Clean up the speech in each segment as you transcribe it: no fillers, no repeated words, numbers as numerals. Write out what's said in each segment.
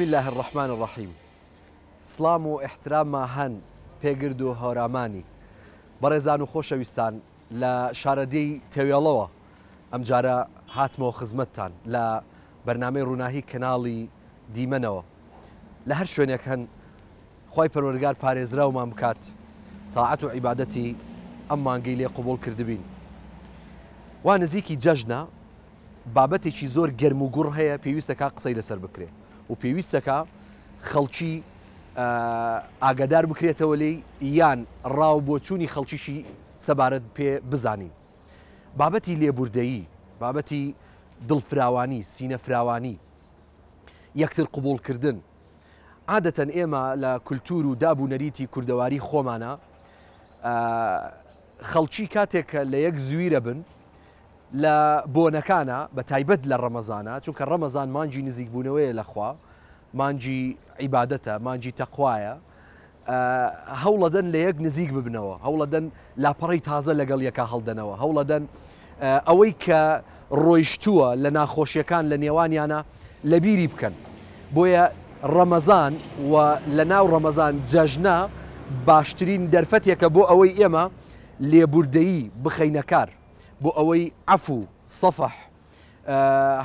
اللە الرحمن الرحیم سڵام و ئیحترامما هەن پێگرد و هەورامانی بەڕێزان و خۆشەویستان لە شارەدێی تەوێڵەوە ئەمجارە هاتمەوە خزمەتتان لە بەرنامەی ڕووناهی کەناڵی دیمەنەوە لە هەر شوێنێک هەن خوای پەروەردگار پارێزراومان بکات تاعەت و عیبادەتی ئەم مانگەی لێ قبوڵ کردبین وا نزیکی جەژنە بابەتێکی زۆر گەرم و گوڕ هەیە پێویستەکە قسەی لەسەر بکرێ و پێویستەکە خەڵکی ئاگادار بکرێتەوە لێی یان ڕاو بۆچوونی خەڵکیشی سەبارەت پێ بزانین بابەتی لێبوردەیی بابەتی دڵفراوانی سینەفراوانی یەکتر قبوڵکردن عادەتەن ئێمە لە کولتوور و داب و نەریتی کوردەواری خۆمانە خەڵکی کاتێک کە لە یەک زویرە بن لە بۆنەکانە بە تایبەت لە ڕەمەزانە چونکە ڕەمەزان مانگی نزیکبوونەوەیە لەخوا مانگی عیبادەتە مانگی تەقوایە هەوڵەدەن لە یەک نزیک ببنەوە، هەوڵەدەن لاپەڕەی تازە لەگەڵ یەکا هەڵدەنەوە، هەوڵەدەن ئەوەی کە ڕۆیشتووە لە ناخۆشیەکان لە نێوانیانە لەبیری بکەن. بۆیە ڕەمەزان و لە ناو ڕەمەزان جەژنە باشترین دەرفەتێکە بۆ ئەوەی ئێمە لێبوردەیی بخەینە کار، بۆ ئەوەی عەفو، سەفح،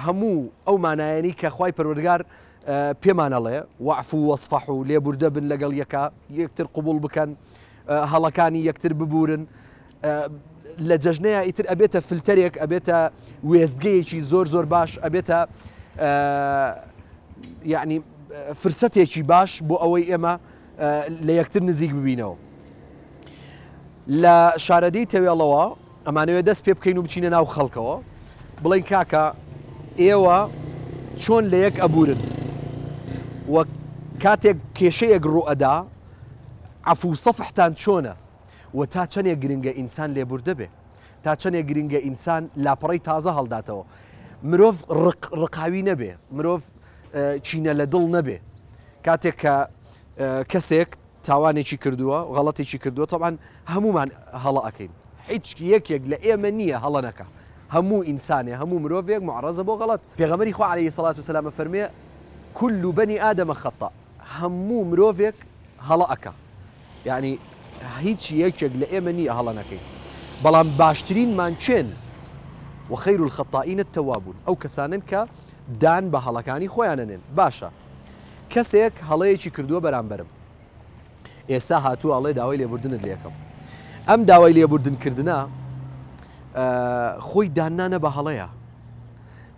هەموو ئەو مانایەنی کە خوای پەروەردگار پێمان ئەڵێ واعفو واصفحو لێبوردە بن لەگەڵ یەکا یەکتر قبوڵ بکەن هەڵەکانی یەکتر ببورن لە جەژنەیە ئیتر ئەبێتە فلتەرێک ئەبێتە وێستگەیەکی زۆر زۆر باش ئەبێتە یعنی فرسەتێکی باش بۆ ئەوەی ئێمە لە یەکتر نزیک ببینەوە لە شارەدێی تەوێڵەوە ئەمانەوێت دەست پێ بکەین و بچینە ناو خەڵکەوە بڵێین کاکە ئێوە چۆن لە یەک ئەبورن و کاتێک کێشەیەک ڕوئەدا عەفو و سەفحتان چۆنە و تا چەندێک گرنگە ئینسان لێبوردە بێ تا چەندێک گرنگە ئینسان لاپەڕەی تازە هەڵداتەوە مرۆڤ ڕق ڕقاوی نەبێ مرۆڤ چینە لە دڵ نەبێ کاتێک کە کەسێک تاوانێکی کردووە غەڵەتێکی کردووە تەبعەن هەموومان هەڵە ئەکەین هیچ یەکێک لە ئێمە نییە هەڵە نەکا هەموو ئینسانێ هەموو مرۆڤێک معڕەزە بۆ غەڵەت پێغەمبەری خوا عەلەیهی سەڵات و سەلام ئەفەرموێ کل بنی آدم خطاء هەموو مرۆڤێک هەڵە ئەکا یعنی هیچ یەکێک لە ئێمە نییە هەڵە نەکەین بەڵام باشترینمان کێن وخير الخطائين التوابون ئەو کەسانن کە دان بە هەڵەکانی خۆیان ئەنێن باشە کەسێک هەڵەیەکی کردووە بەرامبەرم ئێستا هاتووە ئەڵێ داوای لێبوردنت لێکەم ئەم داوای لێبوردن کردنە خۆی داننانە بە هەڵەیە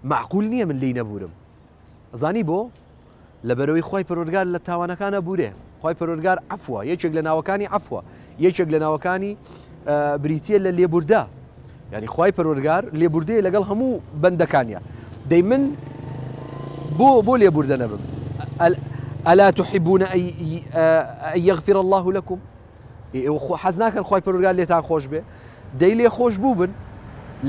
معقول نییە من لی نەبوورم زانی بۆ لەبەرەوەی خی پەرۆرگار لە تاوانەکانە بورێ خی پەرۆرگار عفوە یەکێک لە ناوەکانی عفوە یەکێک لە ناوەکانی بریتە لە لێبوردە یانی خوای پەروەردگار لێبوردەیە لەگەڵ هەموو بەندەکانیا دەی من بۆ بۆ لێبوردە نەبم ئەلا تحبون أن يغفر الله لكم ئێوە خۆ حەز ناکەن خوای پەروەردگار لێتان خۆش بێ دەی لێ خۆش بوو بن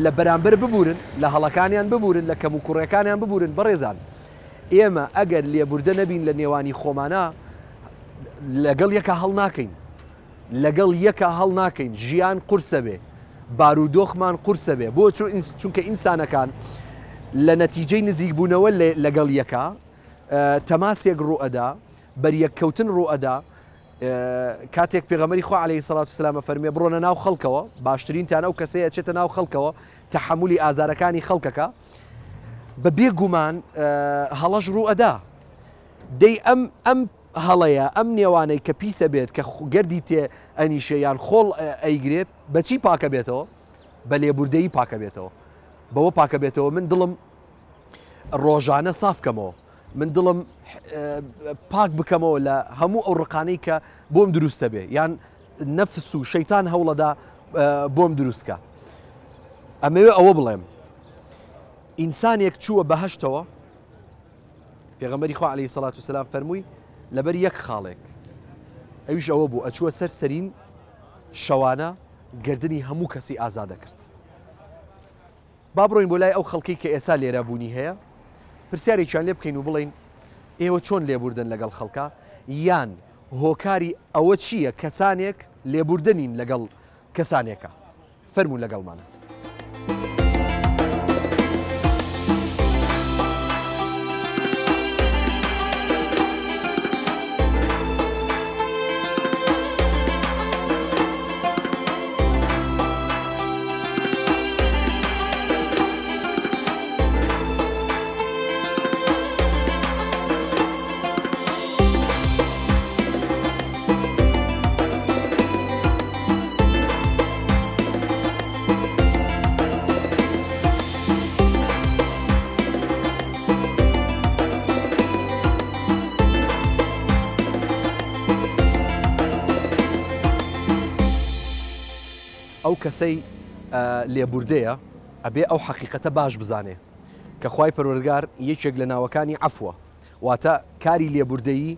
لە بەرامبەر ببورن لە هەڵەکانیان ببورن لە کەم و کوڕەکانیان ببورن بەڕێزان ئێمە ئەگەر لێبوردە نەبین لە نێوانی خۆمانە لەگەڵ یەکە هەڵ ناکەین لەگەڵ یەکا هەڵناکەین ژیان قورسە بێ بارودۆخمان قورسە بێ بۆ چونکە ئینسانەکان لە نەتیجەی نزیکبوونەوە لەگەڵ یەکا تەماسێک ڕوئەدا بەریەککەوتن ڕوئەدا کاتێک پێغەمبەری خوا عەلەیهی سەڵات وسلام فەرمێ بڕۆنە ناو خەڵکەوە باشترینتان ئەو کەسەیە ئەچێتە ناو خەڵکەوە تەحەمولی ئازارەکانی خەڵکەکە بە بێ گومان هەڵەش ڕوئەدا دەی ئەم ئەم هەڵەیە ئەم نێوانەی کە پیسە بێت کە گەردی تێ ئەنیشێ یان خۆڵ ئەیگرێ بەچی پاکە بێتەوە بە لێبوردەیی پاکە بێتەوە بەوە پاکە بێتەوە من دڵم ڕۆژانە ساف کەمەوە من دڵم پاک بکەمەوە لە هەموو ئەو ڕقانەی کە بۆم دروستە بێ یان نەفس و شەیتان هەوڵەدا بۆم دروستکە ئەمەوێ ئەوە بڵێم ئینسانێک چووە بەهشتەوە پێغەمبەری خوا عەلەیهی سەڵات وسەلام فەرمووی لەبەر یەک خاڵێک ئەویش ئەوە بوو ئەچووە سەر سەرین شەوانە گردنی هەموو کەسی ئازاد دەکرد با بڕۆین بۆ لای ئەو خەڵکی کە ئێسا لێرە بوونی هەیە پرسیارێکیان لێ بکەین و بڵین ئێوە چۆن لێبوردن لەگەڵ خەڵکە یان هۆکاری ئەوە چییە کەسانێک لێبوردنین لەگەڵ کەسانێکە فەرموون لەگەڵمان. ئەو کەسەی لێبوردەیە ئەبێ ئەو حەقیقەتە باش بزانێ کە خوای پەروەردگار یەکێک لە ناوەکانی عەفوە واتە کاری لێبوردەیی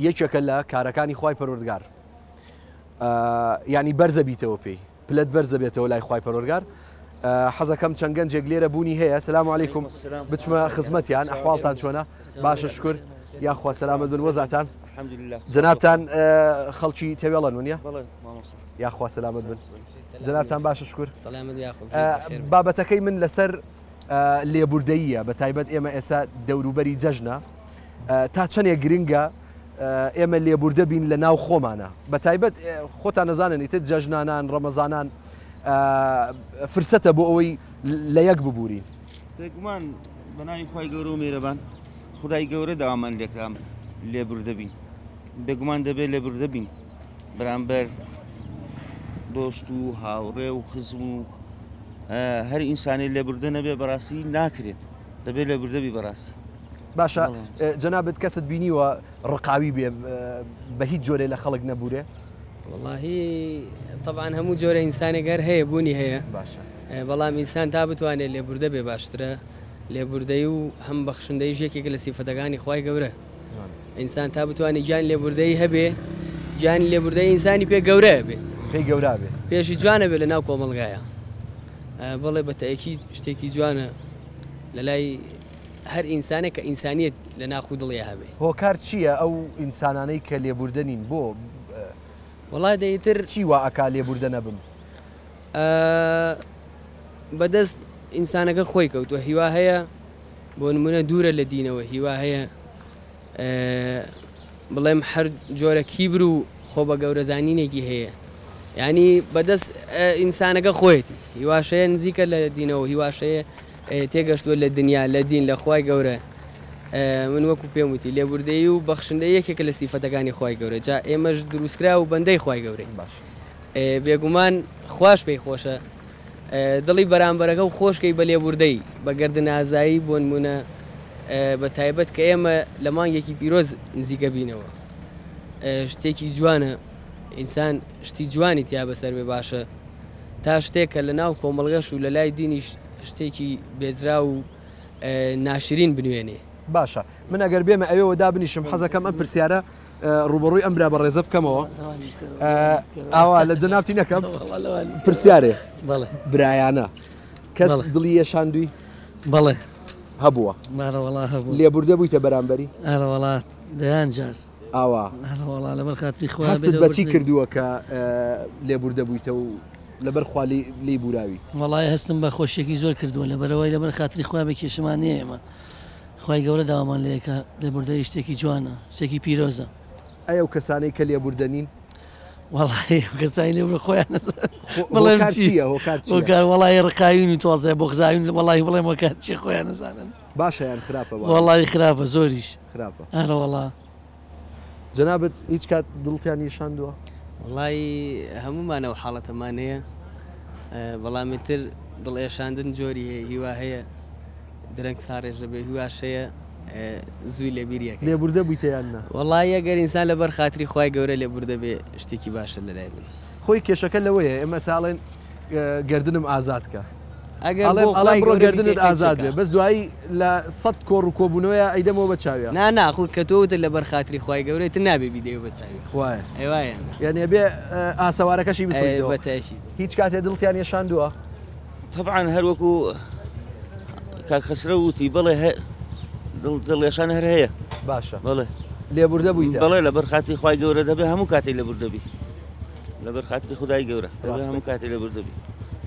یەکێکە لە کارەکانی خوای پەروەردگار یعنی بەرزە بیتەوە پێی پلت بەرزە بێتەوە لای خوای پەروەردگار حەزەکەم چەند گەنجێک لێرە بوونی هەیە سلام علیکم بچمە خزمەتیان ئەحواڵتان چۆنە باشە شکر یاخوا سەلامت بن وەزاتان جەنابتان خەڵکی تەوێڵەن ونیە یاخوا سەلامت بن جەنابتان باشە شکر بابەتەکەی من لەسەر لێبوردەییە بە تایبەت ئێمە ئێستا دەوروبەری جەژنە تا چەندێک گرنگە ئێمە لێبوردە بین لە ناو خۆمانە بە تایبەت خۆتان نەزانن ئیتر جەژنانان ڕەمەزانان فرسەتە بۆ ئەوەی لە یەک ببورین. بێگومان بەناوی خوای گەورە و میرەبان خودای گەورە داوامان لێکرا لێبوردە بین بێگومان دەبێت لێبوردە بین بەرامبەر دۆست و هاوڕێ و خزم و هەر ئینسانی لێبوردە نەبێ بەڕاستی ناکرێت دەبێت لێبوردە بی بەڕاستی. باشە جەنابت کەست بینیوە ڕقاوی بێ بە هیچ جۆرێ لە خەڵک نەبورێ؟ وەڵاهی تەبعەن هەموو جۆرە ئینسانێک هەر هەیە بوونی هەیە باشە بەڵام ئینسان تا بتوانێت لێبوردە بێ باشترە لێبوردەی و هەم بەخشندەیش یەکێکە لە سیفەتەکانی خوای گەورە ئینسان تا بتوانێت گیان لێبوردەی هەبێ گیانی لێبوردەی ئینسانی پێ گەورە بێ پێی گەورە بێ پێشی جوانە بێ لە ناو کۆمەڵگایە بەڵێ بە تەئکید شتێکی جوانە لە لای هەر ئینسانێک کە ئینسانیەت لە ناخ و دڵیا هەبێ. هۆکار چییە ئەو ئینسانانەی کە لێبوردە نین بۆ؟ وەڵا دە ئیتر. چی وا ئەکا لێبوردە نەبم؟ بەدەست ئینسانەکە خۆی کەوتوە هیوا هەیە بۆ نمونە دوورە لە دینەوە هیوا هەیە بڵێم هەر جۆرە کیبر و خۆ بە گەورەزانینێکی هەیە یعنی بەدەست ئینسانەکە خۆیەتی هیواشەیە نزیکە لە دینەوە هیواشەیە تێگەشتووە لە دنیا لە دین لە خوای گەورە من وەکو پێم وتی لێبوردەیی و بەخشندەیی یەکێکە لە سیفەتەکانی خوای گەورە جا ئێمەش دروستکراو و بەندەی خوای گەورەین باش بێگومان خواش پێی خۆشە دڵی بەرامبەرەکە و خۆشکەی بە لێبوردەی بە گەردنئازایی بۆ نمونە بە تایبەت کە ئێمە لە مانگێکی پیرۆز نزیکە بینەوە شتێکی جوانە ئینسان شتی جوانی تیا بەسەر بێ باشە تا شتێک کە لە ناو کۆمەڵگەش و لە لای دینیش شتێکی بێزراو و ناشرین بنوێنێ. باشە من ئەگەر بێمە ئەوێوە دابنیشم حەزەکەم ئەم پرسیارە ڕوبەڕووی ئەم برا بەڕێزە بکەمەوە ئاوا لە جەنابتی نەکەم پرسیارێ برایانە کەس دڵی یەشاندوی بەڵێ هەبووە لێبوردە بوویتە بەرامبەری ئارەوەڵات دەیان جار ئاوا ئارەوەڵا لەبەر خاتری خوا هەستت بەچی کردووە کە لێبوردە بوویتە و لەبەر خوا لێی بوراوی. وەڵای هەستم بە خۆشیەکی زۆر کردووە لەبەرئەوەی لەبەر خاتری خوا بێ کێشەمان نیە ئێمە خوای گەورە داوامان لێکا لێبوردەیی شتێکی جوانە شتێکی پیرۆزە. ئەی ئەو کەسانەی کە لێبوردە نین؟ وەڵای ئەو کەسانی لێبوردە خۆیان نەزانن بڵێم هۆکار چی چییە هۆکار چییە؟ هۆکار وەڵای ڕقاوین و تۆزێ بوغزاوین وەڵای بڵێم هۆکار چییە خۆیان نەزانن. باشە یان خراپە وا؟ وەڵای خراپە زۆریش. خراپە. ئەرەوەڵا. جەنابت هیچ کات دڵتیان یشاندووە؟ وەڵایی هەموومان ئەو حاڵەتەمان هەیە بەڵام ئیتر دڵ ئێشاندن جۆری هەیە هیوا هەیە درەنگ ساڕێژ دەبێ هیواش هەیە زووی لەبیر یەکەی. لێبوردە بوویتە یان نا؟ وەڵایی ئەگەر ئینسان لەبەر خاتری خوای گەورە لێبوردە بێ شتێکی باشە لەلای من. خۆی کێشەکە لەوەیە ئێمە ساڵێن گەردنم ئازاد کە. ئەگەر ئەڵێم بۆ ئەڵێم خوای بڕۆ گەورە گەردنت بیکەی قەی ئازاد چێکە. بێ بەس دوایی لە سەت کۆڕ و کۆبوونەوەیا ئەیدەمەوە بە چاویا. نا نا خو کە تۆ وتت لەبەر خاتری خوای گەورە ئیتر نابێ بیدەیەوە بە چاویا. وایە. ئەی وایە نا. یانی ئەبێ ئاسەوارەکەشی ئەی بسڕیتەوە. بە تەئکید. هیچ کاتێ دڵتیان یەشاندووە؟ تەبعەن هەر وەکو کاک خەسرەو وتی بەڵێ هە دڵ دڵێشان هەر هەیە. باشە. بەڵێ. لێبوردە بوویتە؟ بەڵێ لەبەر خاتری خوای گەورە دەبێ هەموو کاتێ لێبوردە بی. لەبەر خاتری خودای گەورە دەبێ هەموو کاتێ لێبوردە بی.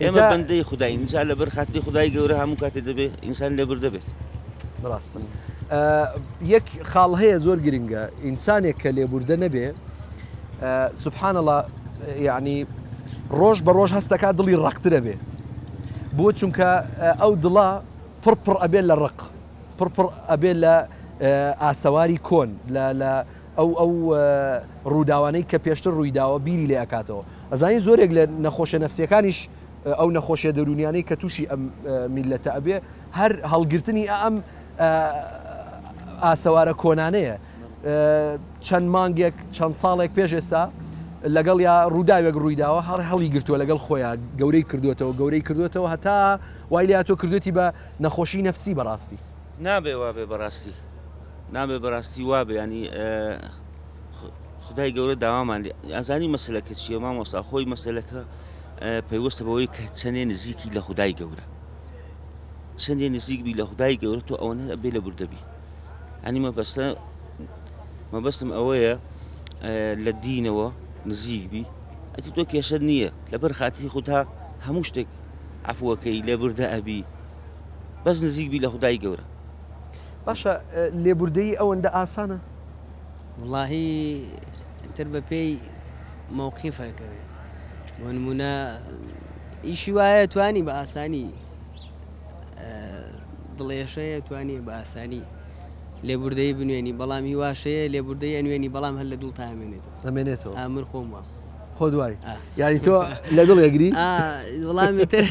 ئێمە بەندەی خوداین جا لەبەر خاتری خودای گەورە هەموو کاتێ دەبێ ئینسان لێبوردە بێت. ڕاستە یەک خاڵ هەیە زۆر گرنگە ئینسانێک کە لێبوردە نەبێ سبحان الله یعنی ڕۆژ بە ڕۆژ هەستەکە دڵی ڕەقترە بێ بۆ چونکە ئەو دڵە پڕ پڕ ئەبێت لە ڕق پڕ پڕ ئەبێ لە ئاسەواری کۆن لە ئەو ئەو ڕووداوانەی کە پێشتر ڕوویداوە بیری لێ ئەکاتەوە ئەزانی زۆرێک لە نەخۆشە نەفسیەکانیش ئەو نەخۆشیە دەروونیانەی کە تووشی ئەم میلەتە ئەبێ هەر هەڵگرتنی ئەم ئاسەوارە کۆنانەیە چەند مانگێک چەند ساڵێک پێش ئێستا لەگەڵ یا ڕووداوێک ڕوویداوە هەر هەڵی گرتووە لەگەڵ خۆیان گەورەی کردوێتەوە گەورەی کردوێتەوە هەتا وای لێ تۆ کردوێتی بە نەخۆشی نەفسی بەڕاستی. نابێ وابێ بەڕاستی نابێ بەڕاستی وابێ ینی خدای گەورە داوامان لێ ئەزانی مەسلەکە چییە مامۆستا خۆی مەسلەکە پەیوەستە بەوەی کە چەندێ نزیکی لە خدای گەورە چەندێ نزیک بی لە خدای گەورە تۆ ئەوەنە ئەبێ لە بوردەبی ئەنی مەبەستە مەبەستم ئەوەیە لە دینەوە نزیک بی ئەتی تۆ کێشە نییە لەبەر خاتری خوددا هەموو شتێک عفوەکەی لێبوردە ئەبی بەس نزیک بی لە خودای گەورە. باشە لێبوردەیی ئەوەندە ئاسانە؟ وەڵاهی تر بە پێی مەوقیفەکەوێ بۆ نمونە ئیشی وایە توانی بە ئاسانی دڵێشەیە توانی بە ئاسانی لێبوردەی بنوێنی بەڵام هیواشەیە لێبوردەی ئەنوێنی بەڵام هەر لە دڵ تا ئەمێنێتەوە ئەمێنێتەوە من خۆم وام خۆ دوای یعنی تۆ لە دڵ یەگری وەڵامی تر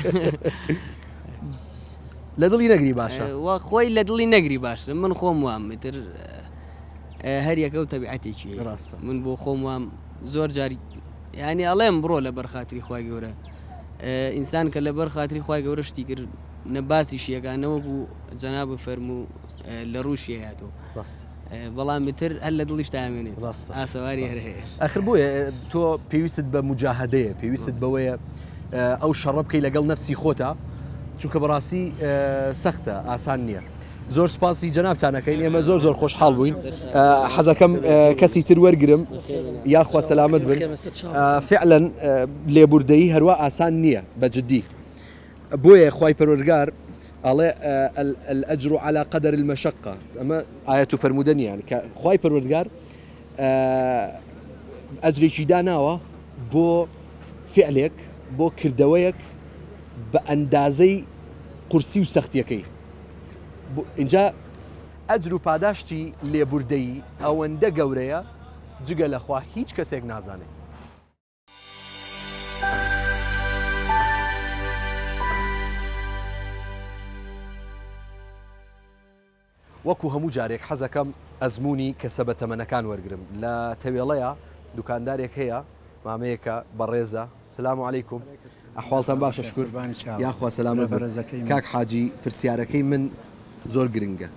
لە دڵی نەگری باشە وە خۆی لە دڵی نەگری باشتر من خۆم وام تر هەر یەکە و تەبیعەتێکی ڕاستە من بۆ خۆم وام زۆر جار ینی ئەڵێم بڕۆ لە بەرخاتری خی گەورە ئینسان کە لە بەر خاتری خی گەورە شتی کرد نە باسی شیەکانەوەکو جەناب فەرموو لە ڕووشیەتەوە بەڵام تر هەر لە دڵیش تامێنێت ڕاستە ئاسەواری هەر هەیە ئەخر بۆیە تۆ پێویستت بە مجاهدەیە پێویستت بەوەیە ئەو شەڕە بکەی لەگەڵ نەفسی خۆتا چونکە بەڕاستی سەختە ئاسان نییە. زۆر سپاسی جەنابتانەکەین ئێمە زۆر زۆر خۆشحاڵ بووین حەزەکەم کەسی تر وەرگرم یاخوا سەلامت بن فعلەن لێبوردەیی هەروە ئاسان نییە بە جددی بۆیە خوای پەروەردگار ئەڵێ الأجر على قدر المشقة ئەمە ئاەت و فەرموودە نییە کە خوای پەروەردگار ئەجرێکی داناوە بۆ فعلێک بۆ کردەوەیەک بە ئەندازەی قورسی و سەختیەکەی اینجا ئەجر و پاداشتی لێبوردەیی ئەوەندە گەورەیە جگە لەخوا هیچ کەسێک نازانێت. وەکو هەموو جارێک حەزەکەم ئەزموونی کەسە بەتەمەنەکان وەرگرم لە تەوێڵەیە دوکاندارێک هەیە مامەیەکە بەڕێزە سلام علیکم ئەحواڵتان باشە شکر یاخوا سەلامەت بن کاک حاجی پرسیارەکەی من زۆر گرنگە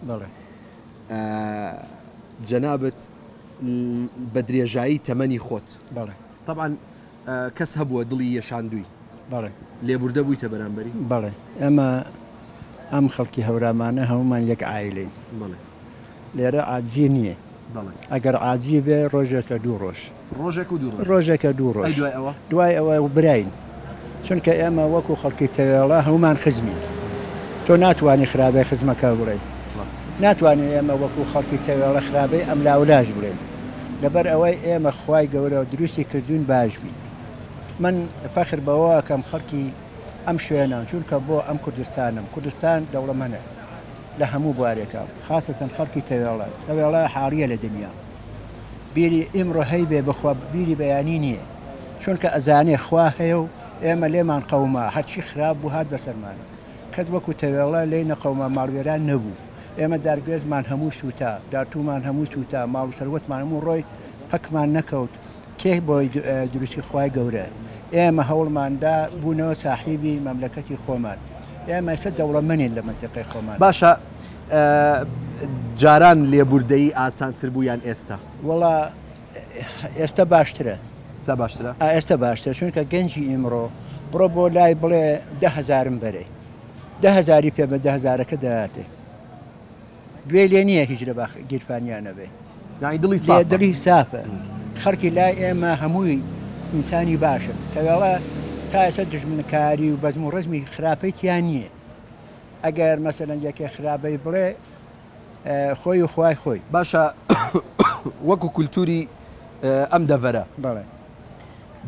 جەنابت بە درێژایی تەمەنی خۆت بەڵێ طبعا کەس هەبووە دڵی یەشاندووی بەڵێ لێبوردە بوویتە بەرامبەری؟ بەڵێ ئێمە ئەم خەڵکی هەورامانە هەمومان یەک عایلەین بەڵێ لێرە عاجزی نییە بەڵێ ئەگەر عاجزی بێ ڕۆژێکە دوو ڕۆژ ڕۆژێک و دوو ڕۆژ ڕۆژێکە دوو ڕۆژ ئەی دوای ئەوە؟ دوای ئەوە براین چونکە ئێمە وەکو خەڵکی تەوێڵە هەمومان خزمین تۆ ناتوانانی خراپەی خزمەکە بڵێ ناتوانین ئێمە وەکو خەڵکی تەوێڵە خراپەی ئەم لاولاش بڵێن لەبەر ئەوەی ئێمە خوای گەورە دروستی کردوین باش بین من فەخر بەوە ئەکەم خەڵکی ئەم شوێنەم چونکە بۆ ئەم کوردستانم کوردستان دەوڵەمەنە لە هەموو بوارێکە خاستەن خەڵکی تەوێڵە تەوێڵە حاڵیە لە دنیا بیری ئیمڕۆ هەیبێ بخوا بیری بەیانی نییە چونکە ئەزانێ خوا هەیە و ئێمە لێمان قەوما هەرچی خراپ بوو هات بەسەرمانە کەس وەکو تەوێڵە لێی نەقەوما ماڵوێران نەبوو ئێمە دارگوێزمان هەموو سووتا دارتوومان هەموو سووتا ماڵ و سەروەتمان هەموو ڕۆی پەکمان نەکەوت کێ بۆی دروستی خوای گەورە ئێمە هەوڵماندا بوونەوە ساحیبی مەملەکەتی خۆمان ئێمە ئێستا دەوڵەمەنین لە مەنتیقەی خۆمان. باشە جاران لێبوردەیی ئاسانتر بوو یان ئێستا؟ وەڵا ئێستا باشترە. ئێستا باشترە؟ ئا ئێستا باشترە چونکە گەنجی ئیمڕۆ بڕۆ بۆ لای بڵێ دە هەزارم بەرێ دە هەزاری پێ بە دە هەزارەکە دەاتێ گوێی لێ نییە هیچ لە باخ گیرفانیان نەبێ یانی دڵی سافە دڵی سافە خەڵکی لای ئێمە هەمووی ئینسانی باشن تەوێڵە تا ئێستا دژمنکاری و بەزم و ڕزمی خراپەی تیا نییە ئەگەر مەسەلەن یەکێ خراپەی بڵێ خۆی و خوای خۆی. باشە وەکو کولتوری ئەم دەڤەرە. بەڵێ.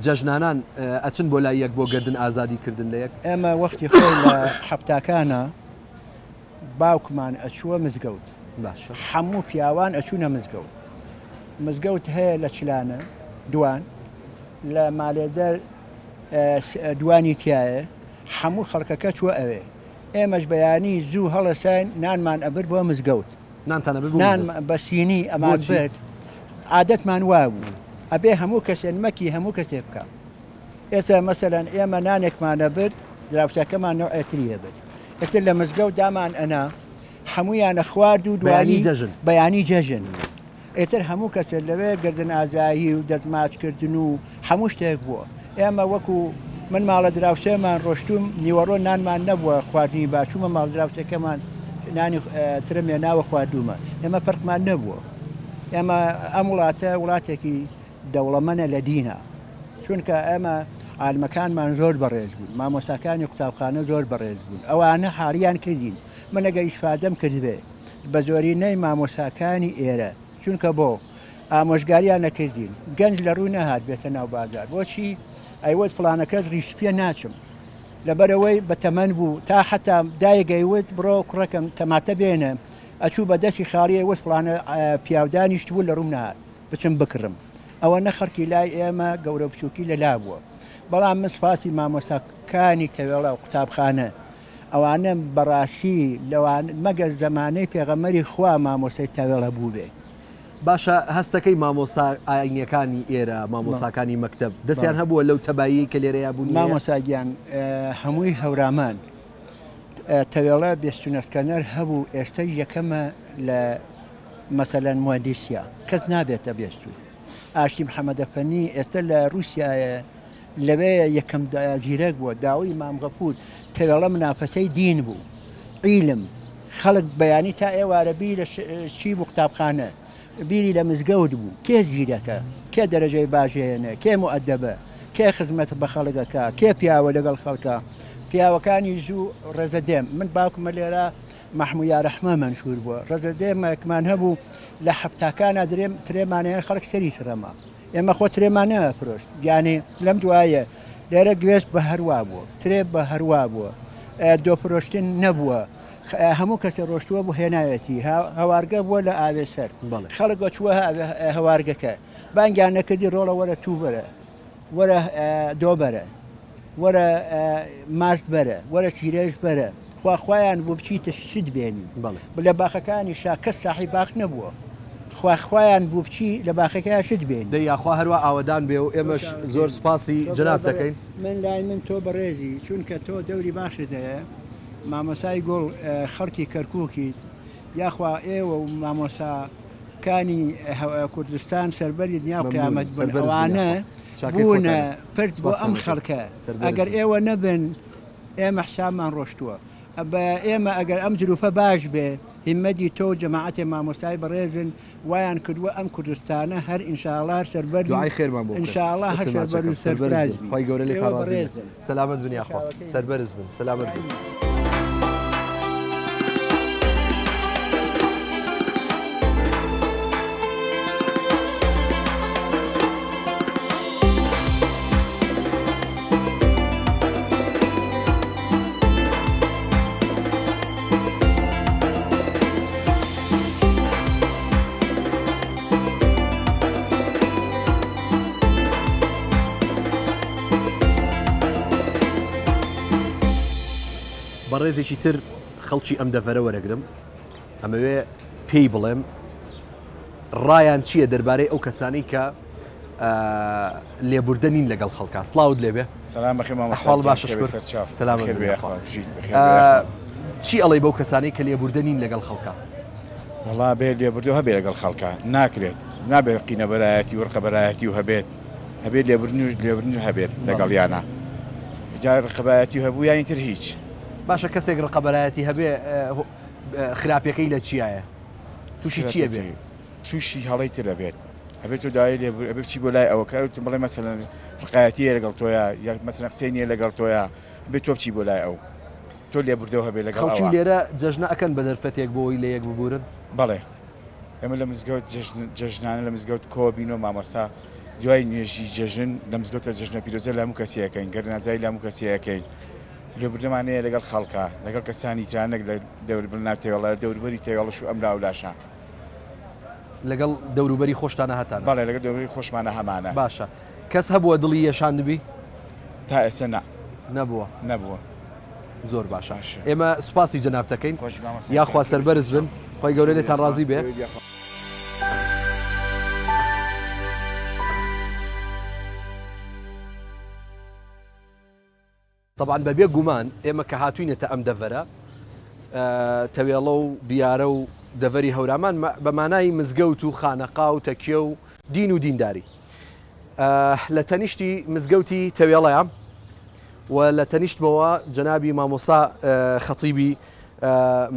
جەژنانان ئەچن بۆ لای یەک بۆ گەردن ئازادی کردن لە یەک؟ ئێمە وەختی خۆی لە حەفتاکانا باوکمان ئەچووە مزگەوت. باشە. هەموو پیاوان ئەچوونە مزگەوت. مزگەوت هەیە لە چلانە دوان لە مالێدەر دوانی تایە هەموو خەڵکەکە چووە ئەوێ. ئێمەش بەیانی زوو هەڵەساین نانمان ئەبرد بۆ مزگەوت. نانتان ئەبرد بۆ نان مزگەوت؟ بە سینی ئەمان بۆچی؟ برد. عادەتمان وابوو. ئەبێ هەموو کەسێ نمەکی هەموو کەسێ بکا. ئێستا مەسەلەن ئێمە نانێکمان ئەبرد دراوسێکەمان نەوعێ تری ئەبرد. ئیتر لە مزگەوت دامان ئەنا هەموویان ئەخوارد و بەیانی دوایی جەژن. بەیانی جەژن. ئیتر هەموو کەسێ لەوێ گردن ئازایی و دەست ماچ کردن و هەموو شتێک بووە. ئێمە وەکو من ماڵە دراوسێمان ڕۆشتووم نیوەڕۆ نانمان نەبووە خواردنی باش چوومە ماڵ دراوسێکەمان نانی ترم هێناوە خواردوومە. ئێمە فەرقمان نەبووە. ئێمە ئەم وڵاتە وڵاتێکی دەوڵەمەنە لە دینا چونکە ئێمە عالمەکانمان زۆر بەڕێز بوون مامۆساکانی قوتابخانە زۆر بەڕێز بوون ئەوانە حاڵیان کردین من ئەگەر ئیسفادەم کردبێ بە زۆرینەی مامۆساکانی ئێرە چونکە بۆ ئامۆژگاریان نەکردین گەنج لە ڕووی نەهات بێتە ناو بازار بۆچی ئەیوت فڵانەکەس ڕیشپیە ناچم لەبەرەوەی بە تەمەن بوو تا حتا دایگەیوت بڕۆ کوڕەکەم تەماتە بێنە ئەچوو بە دەستی خاڵی ئەیوت فڵانە پیاو دانیشتبوو لە ڕووم نەهات بچم بکڕم ئەوەنە خەڵکی لای ئێمە گەورە بچووکی لە لا بووە بەڵام من سوپاسی مامۆستاکانی تەوێڵە و قوتابخانە ئەوانە بەڕاستی لەوان مەگەر زەمانەی پێغەمبەری خوا مامۆستای تەوێڵە بووبێ. باشە هەستەکەی مامۆستا ئاینیەکانی ئێرە مامۆساکانی مەکتەب دەستیان هەبووە لەو تەباییەی کە لێرەیا بوونی هەیە؟ مامۆستا گیان هەمووی هەورامان تەوێڵە بێستونەسکەنەر هەبوو ئێستەش یەکەمە لە مەسەلەن موەندیسیا کەس نابێتە بێستون ئاشتی محەمەدە فەنی ئێستا لە رووسایە لەوێ یەکەم زیرەک بووە داوی مام غەفور تەوێڵە منافەسەی دین بوو عیلم خەڵک بەیانی تا ئێوارە بیر لە چی بوو قوتابخانە بیری لە مزگەوت بوو کێ زیرەکە کێ دەرەجەی باشێنە کێ مؤدەبە کێ خزمەت بە خەڵکەکە کێ پیاوە لەگەڵ خەڵکە پیاوەکانی زوو ڕێزە دێم من باوکمە لێرە مەحموو یارەحمە مەنشوور بووە ڕێزە دێمێکمان هەبوو لە حەفتاکانە درێم ترێمانەیە خەڵک سەری سڕەما ئێمە خۆ ترێمان نەئەفرۆشت یانی لەم دوایە لێرە گوێز بە هەروا بووە ترێ بە هەروا بووە دۆ فرۆشتن نەبووە هەموو کەسێ ڕۆشتووە بۆ هێناوێتی هەوارگە بووە لە ئاوێ سەر خەڵک چووە هەوارگەکە بانگیان نەکردی ڕۆڵە وەرە تو بەرە وەرە دۆ بەرە وەرە ماست بەرە وەرە سیرێژ بەرە خوا خوایان بوو بچیتە شت بێنی لە باخەکانی شا کەس ساحی باخ نەبووە خوا خوایان بوو بچی لە باخەکەیا شت بێنی. دەی یاخوا هەروا ئاوەدان بێ و ئێمەش زۆر سوپاسی جەنابت دەکەین. من لای من تۆ بەڕێزی چونکە تۆ دەوری باشت هەیە مامۆسای گوڵ خەڵکی کەرکوکیت یاخوا ئێوە و مامۆسا کانی کوردستان سەربەری دنیا و قیامەت بن ئەوانە بوونە پرد بۆ ئەم خەڵکە ئەگەر ئێوە نەبن ئێمە حسابمان ڕۆشتووە بە ئێمە ئەگەر ئەم زروفە باش بێ هیمەتی تۆ و جەماعەتێ مامۆستای بەڕێزن وایان کردووە ئەم کوردستانە هەر ئینشاڵا هەر سەربەرز دوعای خێرمان بۆ بکەن ئینشاڵا هەر دەستت ماچ سەربەرز و ئەکەم سەربەرز سەرفراز بن بی خوای گەورە لێتان ئێوە ڕازی بێ بەڕێزن سەلامەت بن یاخوا چاوەکەی سەربەرز بن سەلامەت بن. بەڕێزێکی تر خەڵکی ئەم دەڤەرە وەرەگرم ئەمەوێ پێی بڵێم ڕایان چییە دەربارەی ئەو کەسانی کە لێبوردە نین لەگەڵ خەڵکا سڵاوت لێبێ سلام بەخێر مامۆستا ئەحواڵ باشە خێر بێ شکر سەرچاو سەلامەت خێر بن بێ یاخوا یاخوا بژیت بەخێر بێ یاخوا چی ئەڵێی بەو کەسانەی کە لێبوردە نین لەگەڵ خەڵکا؟ وەڵا بێ لێبوردەو هەبێ لەگەڵ خەڵکا ناکرێت نابێت قینەبەرایەتی و ڕقەبەرایەتی و هەبێت هەبێت لێبوردن و لێبوردن هەبێت لەگەڵیانا جا ڕقەبایەتی و هەبوو یانی تر هیچ. باشە کەسێک ڕقەبەرایەتی هەبێ خراپیەکەی لە چیایە؟ تووشی چیە بێ؟ تووشی هەڵەی تر ئەبێت ئەبێت تۆ داوای لێ ئەبێ بچی بۆ لای ئەوە کە ئەو بڵێ مەسەلەن ڕقایەتی هەیە لەگەڵ تۆیا یا مەسەلەن قسەی نییە لەگەڵ تۆیا ئەبێ تۆ بچی بۆ لای ئەو تۆ لێبوردەو هەبێ لەگەڵ خەڵکی ئەوا. لێرە جەژنە ئەکەن بە دەرفەتێک بۆ ئەوەی لە یەک ببورن؟ بەڵێ ئێمە لە مزگەوت جەژن جەژنانە لە مزگەوت کۆ بینەوە مامۆستا دوای نوێژی جەژن لە مزگەوتە جەژنە پیرۆزە لە هەموو کەسێ ئەکەین گەردنازایی لە هەموو کەسێ ئەکەین لێبوردنەمان هەیە لەگەڵ خەڵکا لەگەڵ کەسانی ترا نەک لە دەور ناو تێوەڵە دەوروبەری تێوەڵش و ئەم لاولاشە. لەگەڵ دەوروبەری خۆشتانە هەتانە؟ بەڵێ لەگەڵ دەوروبەری خۆشمانە هەمانە. باشە کەس هەبووە دڵی یەشاندبی؟ تا ئێستا نا. نەبووە؟ نەبووە. زۆر باشە ئێمە سوپاسی جەنابتەکەین خۆش مامۆستا یاخوا گیان. سەربەرز بن خوای گەورە لێتان ڕازی بێ. تەبعەن بەبێ گومان ئێمە کە هاتووینەتە ئەم دەڤەرە تەوێڵە و بیارە و دەڤەری هەورامان بە مانای مزگەوت و خانەقا و تەکیە و دین و دینداری لە تەنیشتی مزگەوتی تەوێڵەیە و لە تەنیشتمەوە جەنابی مامۆسا خەتیبی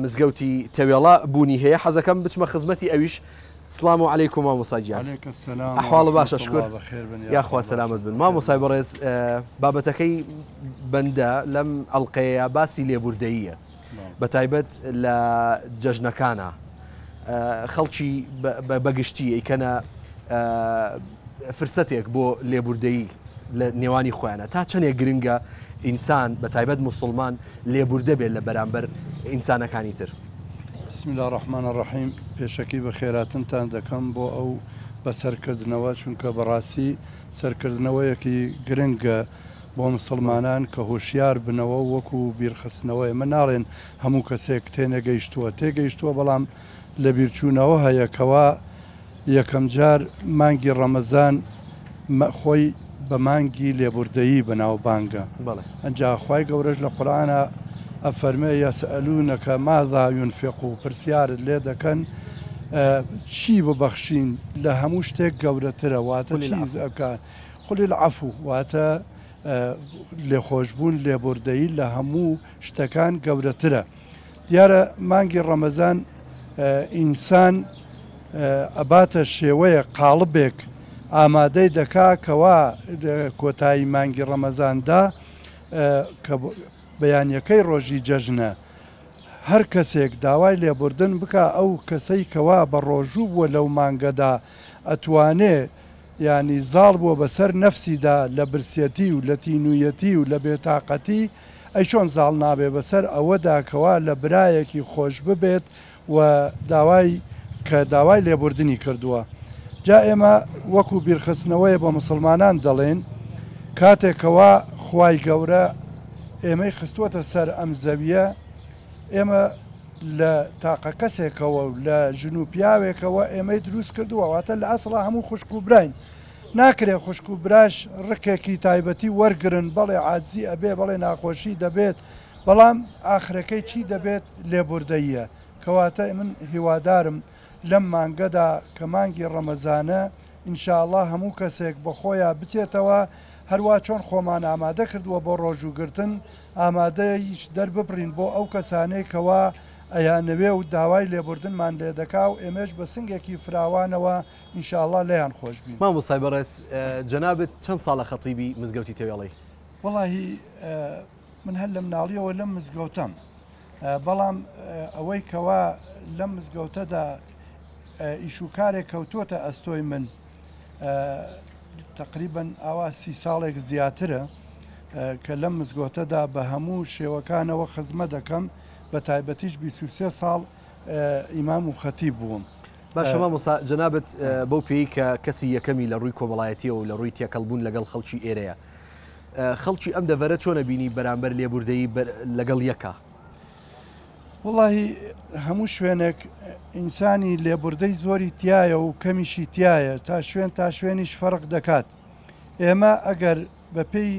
مزگەوتی تەوێڵە بوونی هەیە حەزەکەم بچمە خزمەتی ئەویش سڵام و عەلەیکوم مامۆستا گیان ئەحواڵ باشە شکر یاخوا سەلامەت بن مامۆستای بەڕێز بابەتەکەی بەندە لەم ئەڵلقەیە باسی لێبوردەییە بە تایبەت لە جەژنەکانە خەڵکی بەگشتی ئەیکەنە فرسەتێک بۆ لێبوردەیی لە نێوانی خۆیانە تا چەندێک گرنگە ئینسان بە تایبەت مسلمان لێبوردە بێت لە بەرامبەر ئینسانەکانی تر. بسم اللە الرحمن الرحیم پێشەکی بەخێراتنتان دەکەم بۆ ئەو بەسەرکردنەوە چونکە بەڕاستی سەرکردنەوەیەکی گرنگە بۆ مسڵمانان کە هۆشیار بنەوە وەکو بیرخستنەوە ئێمە ناڵێن هەموو کەسێک تێنەگەیشتووە تێگەیشتووە بەڵام لەبیرچوونەوە هەیە کەوا یەکەم جار مانگی ڕەمەزان خۆی بە مانگی لێبوردەیی بەناوبانگە ئەنجا خوای گەورەش لە قورئانا ئەفەرمێ یسئلونک ماذا ینفقو پرسیارت لێ دەکەن چی ببەخشین لە هەموو شتێک گەورەترە واتە چی ئەکا قل العفو واتە لێخۆشبوون لێبوردەیی لە هەموو شتەکان گەورەترە. دیارە مانگی ڕەمەزان ئینسان ئەباتە شێوەیە قاڵبێک ئامادەی دەکا کەوا کۆتایی مانگی ڕەمەزاندا کە بەیانیەکەی ڕۆژی جەژنە هەر کەسێک داوای لێبوردن بکا ئەو کەسەی کەوا بە ڕۆژوو بووە لەو مانگەدا ئەتوانێ یانی زاڵ بووە بەسەر نەفسیدا لە برسیەتی و لە تینوویەتی و لە بێتاقەتی، ئەی چۆن زاڵ نابێ بەسەر ئەوەدا کەوا لە برایەکی خۆش ببێت و داوای کە داوای لێبوردنی کردووە؟ جا ئێمە وەکو بیرخستنەوەیە بۆ موسڵمانان دەڵێین کاتێک کەوا خوای گەورە ئێمەی خستووەتە سەر ئەم زەویە ئێمە لە تاقە کەسێکەوە و لە ژن و پیاوێکەوە ئێمەی دروست کردووە واتە لە ئەسڵا هەموو خوشک و براین ناکرێ خوشک و براش ڕکێکی تایبەتی وەرگن بەڵێ عادزی ئەبێ بەڵێ ناخۆشی دەبێت بەڵام ئاخرەکەی چی دەبێت لێبوردەیە کەواتە من هیوادارم لەم مانگەدا کە مانگی ڕەمەزانە ان شاء اللە هەموو کەسێک بەخۆیا بچێتەوە هەروا چۆن خۆمان ئامادە کردووە بۆ ڕۆژووگرتن ئامادەیش دەرببڕین بۆ ئەو کەسانەی کەوا ئەیانەوێ و داوای لێبوردنمان لێدەکا و ئێمەش بە سنگێکی فراوانەوە ان شاء اللە لێیان خۆش بین. مامۆستای بەڕێز جەنابت چەند ساڵە خەتیبی مزگەوتی تەوێڵەی؟ وەڵاهی من هەر لە مناڵیەوە لەم مزگەوتەم بەڵام ئەوەی کەوا لەم مزگەوتەدا ئیش و کارێک کەوتووەتە ئەستۆی من تقریبن ئاوا سی ساڵێک زیاترە کە لەم مزگەوتەدا بە هەموو شێوەکانەوە خزمە دەکەم بە تایبەتیش 23 ساڵ ئیمام و خەتیب بووم. باشە مامۆستا جەنابت بەو پێی کە کەسی یەکەمی لە ڕووی کۆمەڵایەتیەوە و لە ڕووی تێکەڵبوون لەگەڵ خەڵکی ئێرەیە خەڵکی ئەم دەڤەرە چۆنە بینی بەرامبەر لێبوردەیی لەگەڵ یەکا؟ وەڵاهی هەموو شوێنێک ئینسانی لێبوردەی زۆری تایە و کەمیشی تایە تا شوێن تا شوێنیش فەرق دەکات ئێمە ئەگەر بە پێی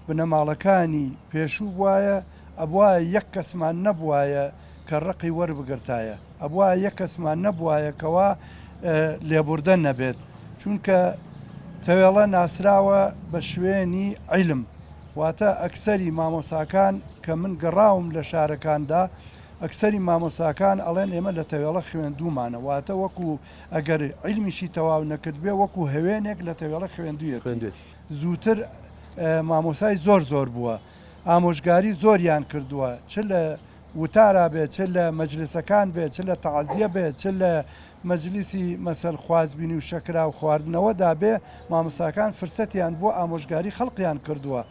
بنەماڵەکانی پێشوو بوایە ئەبوایە یەک کەسمان نەبوایە کە ڕقی وەربگرتایە ئەبوایە یەک کەسمان نەبوایە کەوا لێبوردە نەبێت چونکە تەوێڵە ناسراوە بە شوێنی عیلم واتە ئەکسەری مامۆساکان کە من گەڕاوم لە شارەکاندا ئەکسەری مامۆساکان ئەڵێن ئێمە لە تەوێڵە خوێندوومانە واتە وەکو ئەگەر عیلمیشی تەواو نەکردبێ وەکو هەوێنێک لە تەوێڵە خوێندوویەتی زووتر مامۆسای زۆر زۆر بووە ئامۆژگاری زۆریان کردووە چ لە وتارا بێت چ لە مەجلسەکان بێت چ لە تەعزیە بێت چ لە مەجلیسی مەسەل خوازبینی و شەکراو خواردنەوەدا بێ مامۆستاکان فرسەتیان بۆ ئامۆژگاری خەڵقیان کردووە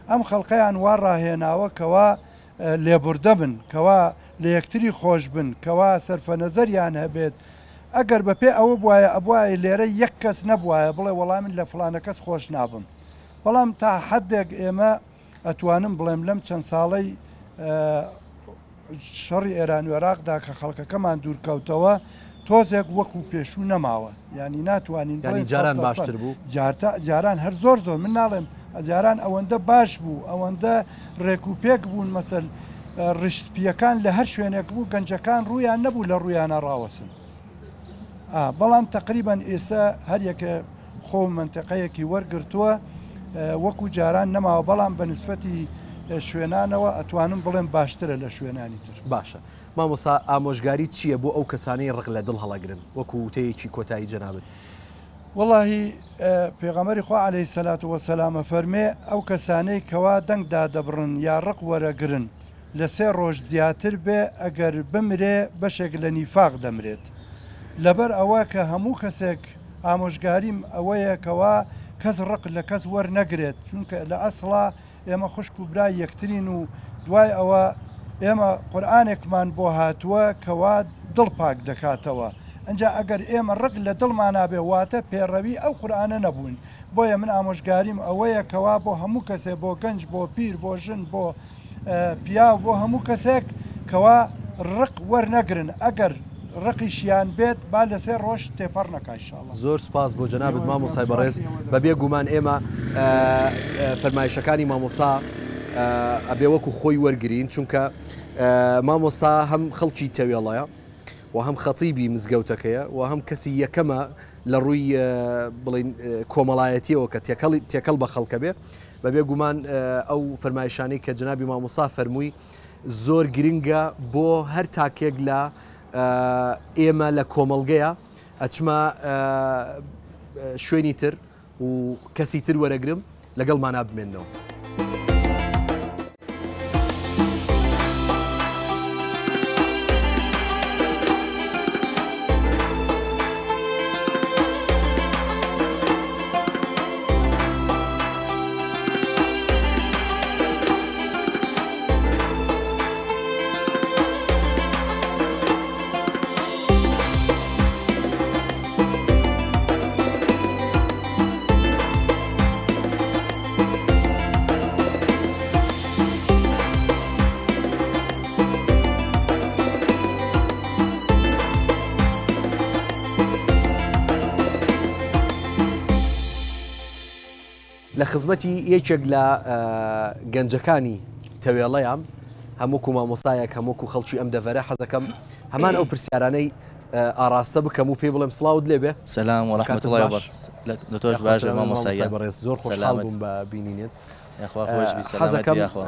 ئەم خەڵقەیان وا ڕاهێناوە کەوا لێبوردە بن کەوا لە یەکتری خۆش بن کەوا سەرفەنەزەریان هەبێت ئەگەر بە پێ ئەوە بوایە ئەبوایە لێرە یەک کەس نەبوایە بڵێ وەڵا من لە فڵانە کەس خۆش نابم بەڵام تا حدێک ئێمە ئەتوانم بڵێم لەم چەند ساڵەی شەڕی ئێران و عێراقدا کە خەڵکەکەمان دوورکەوتەوە. تۆزێک وەکو پێشوو نەماوە یانی ناتوانین یانی بڵێین جاران سەد لە سەد باشتر بوو؟ جارتا جاران هەر زۆر زۆر من ناڵێم جاران ئەوەندە باش بوو ئەوەندە ڕێک و پێک بوون مەسەل ڕیش سپییەکان لە هەر شوێنێک بوو گەنجەکان ڕوویان نەبوو لە ڕوویانە ڕاوەسن ئا بەڵام تەقریبەن ئێسە هەر یەکێ خۆ و مەنتیقەیەکی وەرگرتووە وەکو جاران نەماوە بەڵام بە نسبەتی شوێنانەوە ئەتوانم بڵێم باشترە لە شوێنانی تر. باشە مامۆستا ئامۆژگاریت چییە بۆ ئەو کەسانەی ڕق لە دڵ هەڵەگرن وەکو وتەیەکی کۆتایی جەنابت؟ وەڵاهی پێغەمبەری خوا علیە سەلات وەسەلام ئەفەرمێ ئەو کەسانەی کەوا دەنگ دادەبڕن یا ڕق وەرەگرن لە سێ ڕۆژ زیاتر بێ ئەگەر بمرێ بەشێک لە نیفاق دەمرێت لەبەر ئەوە کە هەموو کەسێک ئامۆژگاریم ئەوەیە کەوا کەس ڕق لە کەس وەرنەگرێت چونکە لە ئەسڵا ئێمە خوشک و برای یەکترین و دوای ئەوە ئێمە قورئانێکمان بۆ هاتووە کەوا دڵ پاک دەکاتەوە ئنجا ئەگەر ئێمە ڕق لە دڵمانا بێ واتە پێڕەوی ئەو قورئانە نەبووین بۆیە من ئامۆژگاریم ئەوەیە کەوا بۆ هەموو کەسێ بۆ گەنج بۆ پیر بۆ ژن بۆ پیاو بۆ هەموو کەسێک کەوا ڕق وەرنەگرن ئەگەر ڕقیشیان بێت با لە سێ ڕۆژ تێپەڕ نەکا ان شاء اللە. زۆر سوپاس بۆ جەنابت مامۆستای بەڕێز بەبێ گومان ئێمە فەرمایشەکانی مامۆستا ئەبێ وەکو خۆی وەرگین چونکە مامۆستا هەم خەڵکی تەوێڵەیە و هەم خەتیبی مزگەوتەکەیە و هەم کەسی یەکەمە لە ڕووی بڵین کۆمەڵایەتیەوە کە تێکەڵی تێکەڵ بە خەڵکە بێ بەبێ گومان ئەو فەرمایشانەی کە جەنابی مامۆستا فەرمووی زۆر گرنگە بۆ هەر تاکێک لە ئێمە لە کۆمەڵگەیە ئەچمە شوێنی تر و کەسی تر وەرەگرم لەگەڵمانا بمێنەوە. لە خزمەتی یەکێک لە گەنجەکانی تەوێڵەیام هەم وەکو مامۆستایەک هەم وەکو خەڵکی ئەم دەڤەرە حەزەکەم هەمان ئەو پرسیارانەی ئاراستە بکەم و پێی بڵێم سڵاوت لێبێ. سلام و رحمة کاتت اللە باش. وبرکاته لە تۆش باش بێ مامۆستا گیان بەڕێز زۆر خۆشحاڵ سەلامەت بووم بە بینینت. یاخوا خۆش بی سەلامەت بی حەزەکەم یاخوا.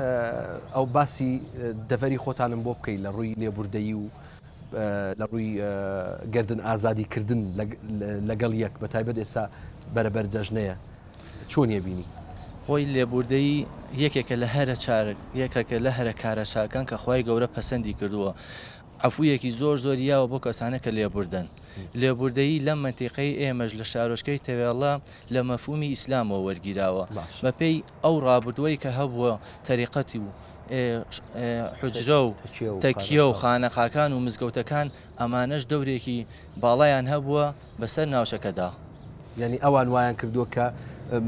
ئەو باسی دەڤەری خۆتانم بۆ بکەی لە ڕووی لێبوردەیی و لە ڕووی گەردن ئازادی کردن لەگەڵ یەک بە تایبەت ئێستا بەرەبەر جەژنەیە چۆن یەبینی؟ خۆی لێبوردەیی یەکێکە لە هەرە چارک یەکەکە لە هەرە کارە چاکان کە خوای گەورە پەسەندی کردووە عەفویەکی زۆر زۆری یاوە بۆ کەسانە کە لێبوردەن لێبوردەیی لەم مەنتیقەی ئێمەش لە شارۆچکەی تەوێڵە لە مەفهومی ئیسلامەوە وەرگیراوە بەپێی ئەو ڕابردووەی کە هەبووە تەریقەتی و حوجرە و تەکیە و خانەقاکان و مزگەوتەکان ئەمانەش دەورێکی باڵایان هەبووە بەسەر ناوچەکەدا. یانی ئەوان وایان کردووە کە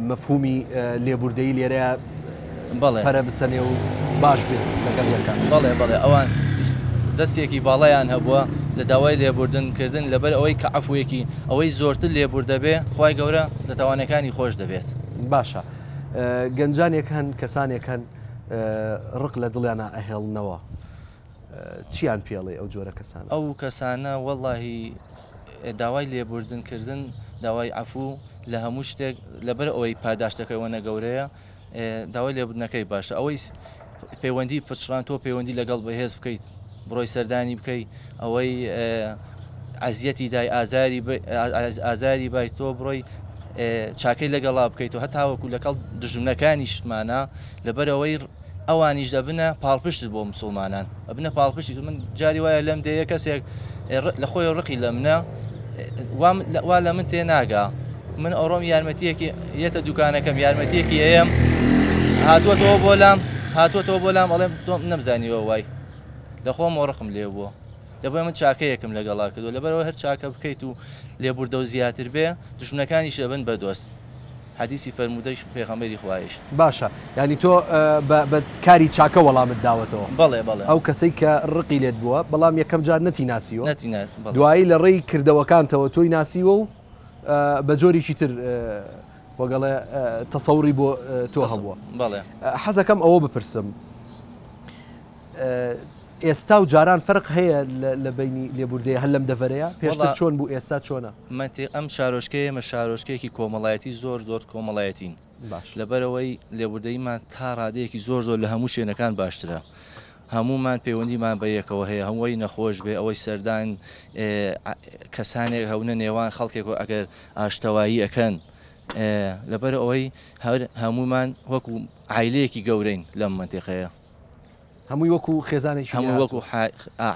مەفهومی لێبوردەیی لێرەیا پەرە بسەنێ و باش بێت لەگەڵ یەکا. بەڵێ بەڵێ ئەوان دەستێکی باڵایان هەبووە لە داوای لێبوردن کردن لەبەر ئەوەی کە عەفوێکی ئەوەی زۆرتر لێبوردە بێ خوای گەورە لە تاوانەکانی خۆش دەبێت. باشە گەنجانێک هەن کەسانێک هەن ڕق لە دڵیانا ئەهێڵنەوە چیان پێڵێ ئەو جۆرە کەسانە؟ ئەو کەسانە وەڵاهی داوای لێبوردن کردن داوای عەفوو لە هەموو شتێک لەبەر ئەوەی پاداشتەکەی ئەوەنە گەورەیە داوای لێبوردنەکەی باشە ئەوەی پەیوەندی پچڕان تۆ پەیوەندی لەگەڵ بەهێز بکەیت بڕۆی سەردانی بکەی ئەوەی ئەزیەتی دای ئازاری ئازاری بای تۆ بڕۆی چاکەی لەگەڵا بکەیت و هەتاوەکو لەگەڵ دژمنەکانیشمانە لەبەرەوەی ئەوانیش دەبنە پاڵپشت بۆ مسلمانان ئەبنە پاڵپشتی من جاری وایە لەم دەیە کەسێک لە خۆی ڕقی لە منە وا لە من تێ ناگا من ئەڕۆم یارمەتیەکی یەتە دوکانەکەم یارمەتیەکی ئەیەم هاتووەتەوە بۆ لام هاتووەتەوە بۆ لام ئەڵێم تۆم نەمزانیوە وای لە خۆم ڕقم لێ بووە لەبەر من چاکەیەکم لەگەڵا کردووە لەبەرەوە هەر چاکە بکەیت و لێبوردە و زیاتر بێ دوژمنەکانیش ئەبن بە دۆست. حەدیسی فەرموودەیش پێغەمبەری خوایش. باشە یانی تۆ بە بە کاری چاکە وەڵامت داوەتەوە. بەڵێ بەڵێ. ئەو کەسەی کە ڕقی لێت بووە بەڵام یەکەم جار نەتی ناسیوە. نەتی نا بەڵێ. دوایی لە ڕێی کردەوەکانتەوە تۆی ناسیوە و بە جۆرێکی تر وەگەڵێ تەسەوڕی بۆ تۆ هەبووە. بەڵێ. حەزەکەم ئەوە بپرسم ئێستا و جاران فەرق هەیە لە بەینی لێبوردەیە هەر لەم دەڤەرەیە؟ پێشتر چۆن بوو ئێستا چۆنە؟ مەنتیق ئەم شارۆچکەیە ئێمە شارۆچکەیەکی کۆمەڵایەتی زۆر زۆر کۆمەڵایەتین باش. لەبەرئەوەی لێبوردەییمان تا ڕادەیەکی زۆر زۆر لە هەموو شوێنەکان باشترە هەموومان پەیوەندیمان بە یەکەوە هەیە هەمووی نەخۆش بێ ئەوەی سەردان کەسانێک هەونە نێوان خەڵکێک و ئەگەر ئاشتەوایی ئەکەن لەبەر ئەوەی هەر هەموومان وەکو عیلەیەکی گەورەین لەم مەنتیقەیە. هەمووی وەکو خێزانێکی هەموو وەکو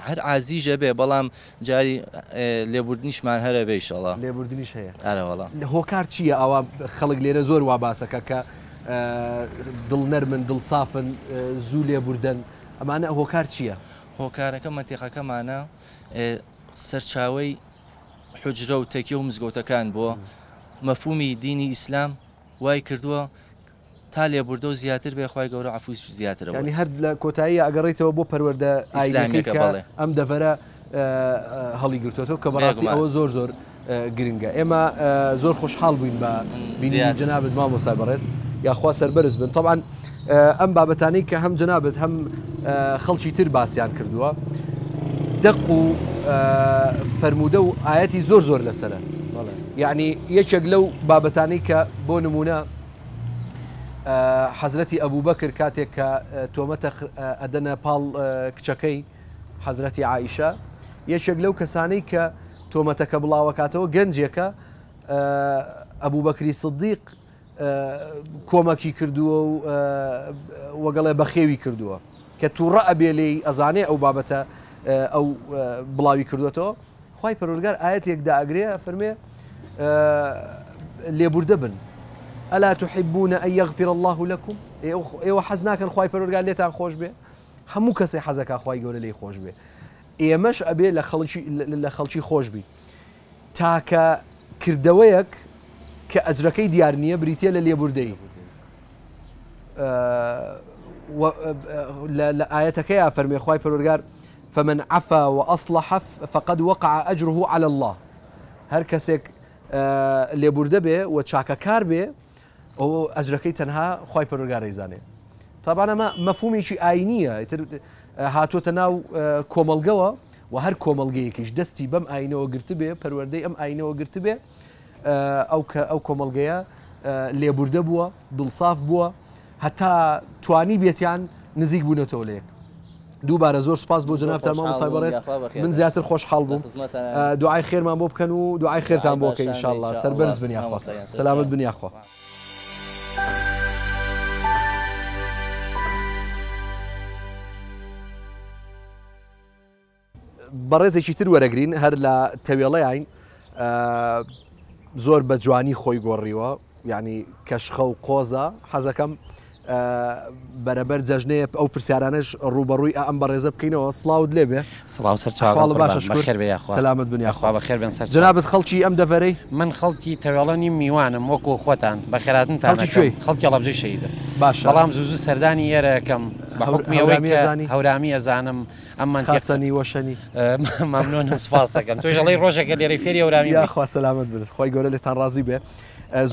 هەر عازیژە بێ بەڵام جاری لێبوردنیشمان هەرە بێ ئیشەڵا لێبوردنیش هەیە ئەرەوەڵا هۆکار چییە ئەوە خەڵک لێرە زۆر وا باسەکە کە دڵ نەرمن دڵ سافن زوو لێبوردن ئەمانە هۆکار چییە؟ هۆکارەکە مەنتیقەکەمانە سەرچاوەی حوجرە و تەکیە و مزگەوتەکان بۆ مەفهومی دینی ئیسلام وای کردووە تا لێبوردەو زیاتر بێ خوای گەورە عەفویش زیاترە یانی هەر لە کۆتاییە ئەگەڕێیتەوە بۆ پەروەردە ئایینەکەی کە ئەم دەڤەرە هەڵی گرتوەتەوە کە بەڕاستی ئەوە زۆر زۆر گرنگە ئێمە زۆر خۆشحاڵ بووین بە بینینی جەنابت مامۆستای بەڕێز یاخوا سەربەرز بن طبعا ئەم بابەتانەی کە هەم جەنابت هەم خەڵکی تر باسییان کردووە دەق و فەرموودە و ئاەتی زۆر زۆر لەسرە یعنی یەکێک لەو بابەتانەی کە بۆ نمونە حەزرەتی ئەبوبەکر کاتێک کە تۆمەتە ئەدەنە پاڵ کچەکەی حەزرەتی عائیشە یەکێک لەو کەسانەی کە تۆمەتەکە بڵاوەکاتەوە گەنجێکە ئەبوبەکری سدیق کۆمەکی کردووە و وەگەڵێ بەخێوی کردووە کە تووڕە ئەبێ لێی ئەزانێ ئەو بابەتە ئەو بڵاوی کردوێتەوە خوای پەروەردگار ئایەتێک دائەگرێ ئەفەرمێ لێبوردە بن ئەلا تحبون أن يغفر الله لكم ئێوە حەز ناکەن خوای پەروەردگار لێتان خۆش بێ هەموو کەسێ حەزەکا خوای گەورە لێی خۆش بێ ئێمەش ئەبێ لە خەڵکی لە خەڵکی خۆش بی تاکە کردەوەیەک کە ئەجرەکەی دیار نییە بریتە لە لێبوردەیی لە ئاەتەکەی فەرمێ خوای پەروەردگار فمن عفا وأصلح فقد وقع أجره على اللە هەر کەسێک لێبوردە بێ و چاکەکار بێ ئەو ئەجرەکەی تەنها خوای پەروەردگار ئەیزانێ تابان ئەمە مەفهومێکی ئاینیە ئیتر هاتووەتە ناو کۆمەڵگەوە و هەر کۆمەڵگەیەکیش دەستی بەم ئاینەوە گرتبێ پەروەردەی ئەم ئاینەوە گرتبێ ئەو کە ئەو کۆمەڵگەیە لێبوردە بووە دڵساف بووە هەتا توانی بێتیان نزیک بوونەتەوە لە یەک. دووبارە زۆر سوپاس بۆ جەنابتان مامۆستای بەڕێز من زیاتر خۆشحاڵ بووم دوعای خێرمان بۆ بکەن و دوعای خێرتان بۆ بکەین ئینشاءاللە سەربەرز بن یاخوا سەلامەت بن یاخوا. بەڕێزێکی تر وەرەگرین هەر لە تەوێڵەیان زۆر بە جوانی خۆی گۆڕیوە یعنی کەشخە و قۆزە حەزەکەم بەرەبەر جەژنەیە ئەو پرسیارانەش ڕوبەڕووی ئەم بەڕێزە بکەینەوە سڵاوت لێبێ سڵاو سەر چاوە باشە شکر بێ یاخوا سەلامەت بن یاخوا بەخێر بن سەر جنابت خەڵکی ئەم دەڤەرەی من خەڵکی تەوێڵەنی میوانم وەکو خۆتان بەخێراتنتان خەڵکی کوێی خەڵکی هەڵەبجەی شەهیدم باشە بەڵام زوو زوو سەردانی ئێرە ئەکەم بە حوکمی ئەوەی کە هەورامی ئەزانم ئەم مەنتیق خاسەنی وەشەنی. مەمنونم سوپاست دەکەم تۆش ئەڵێی ڕۆژێکە لێرەی فێری هەورامی بووی. یاخوا سەلامەت بن خوای گەورە لێتان ڕازی بێ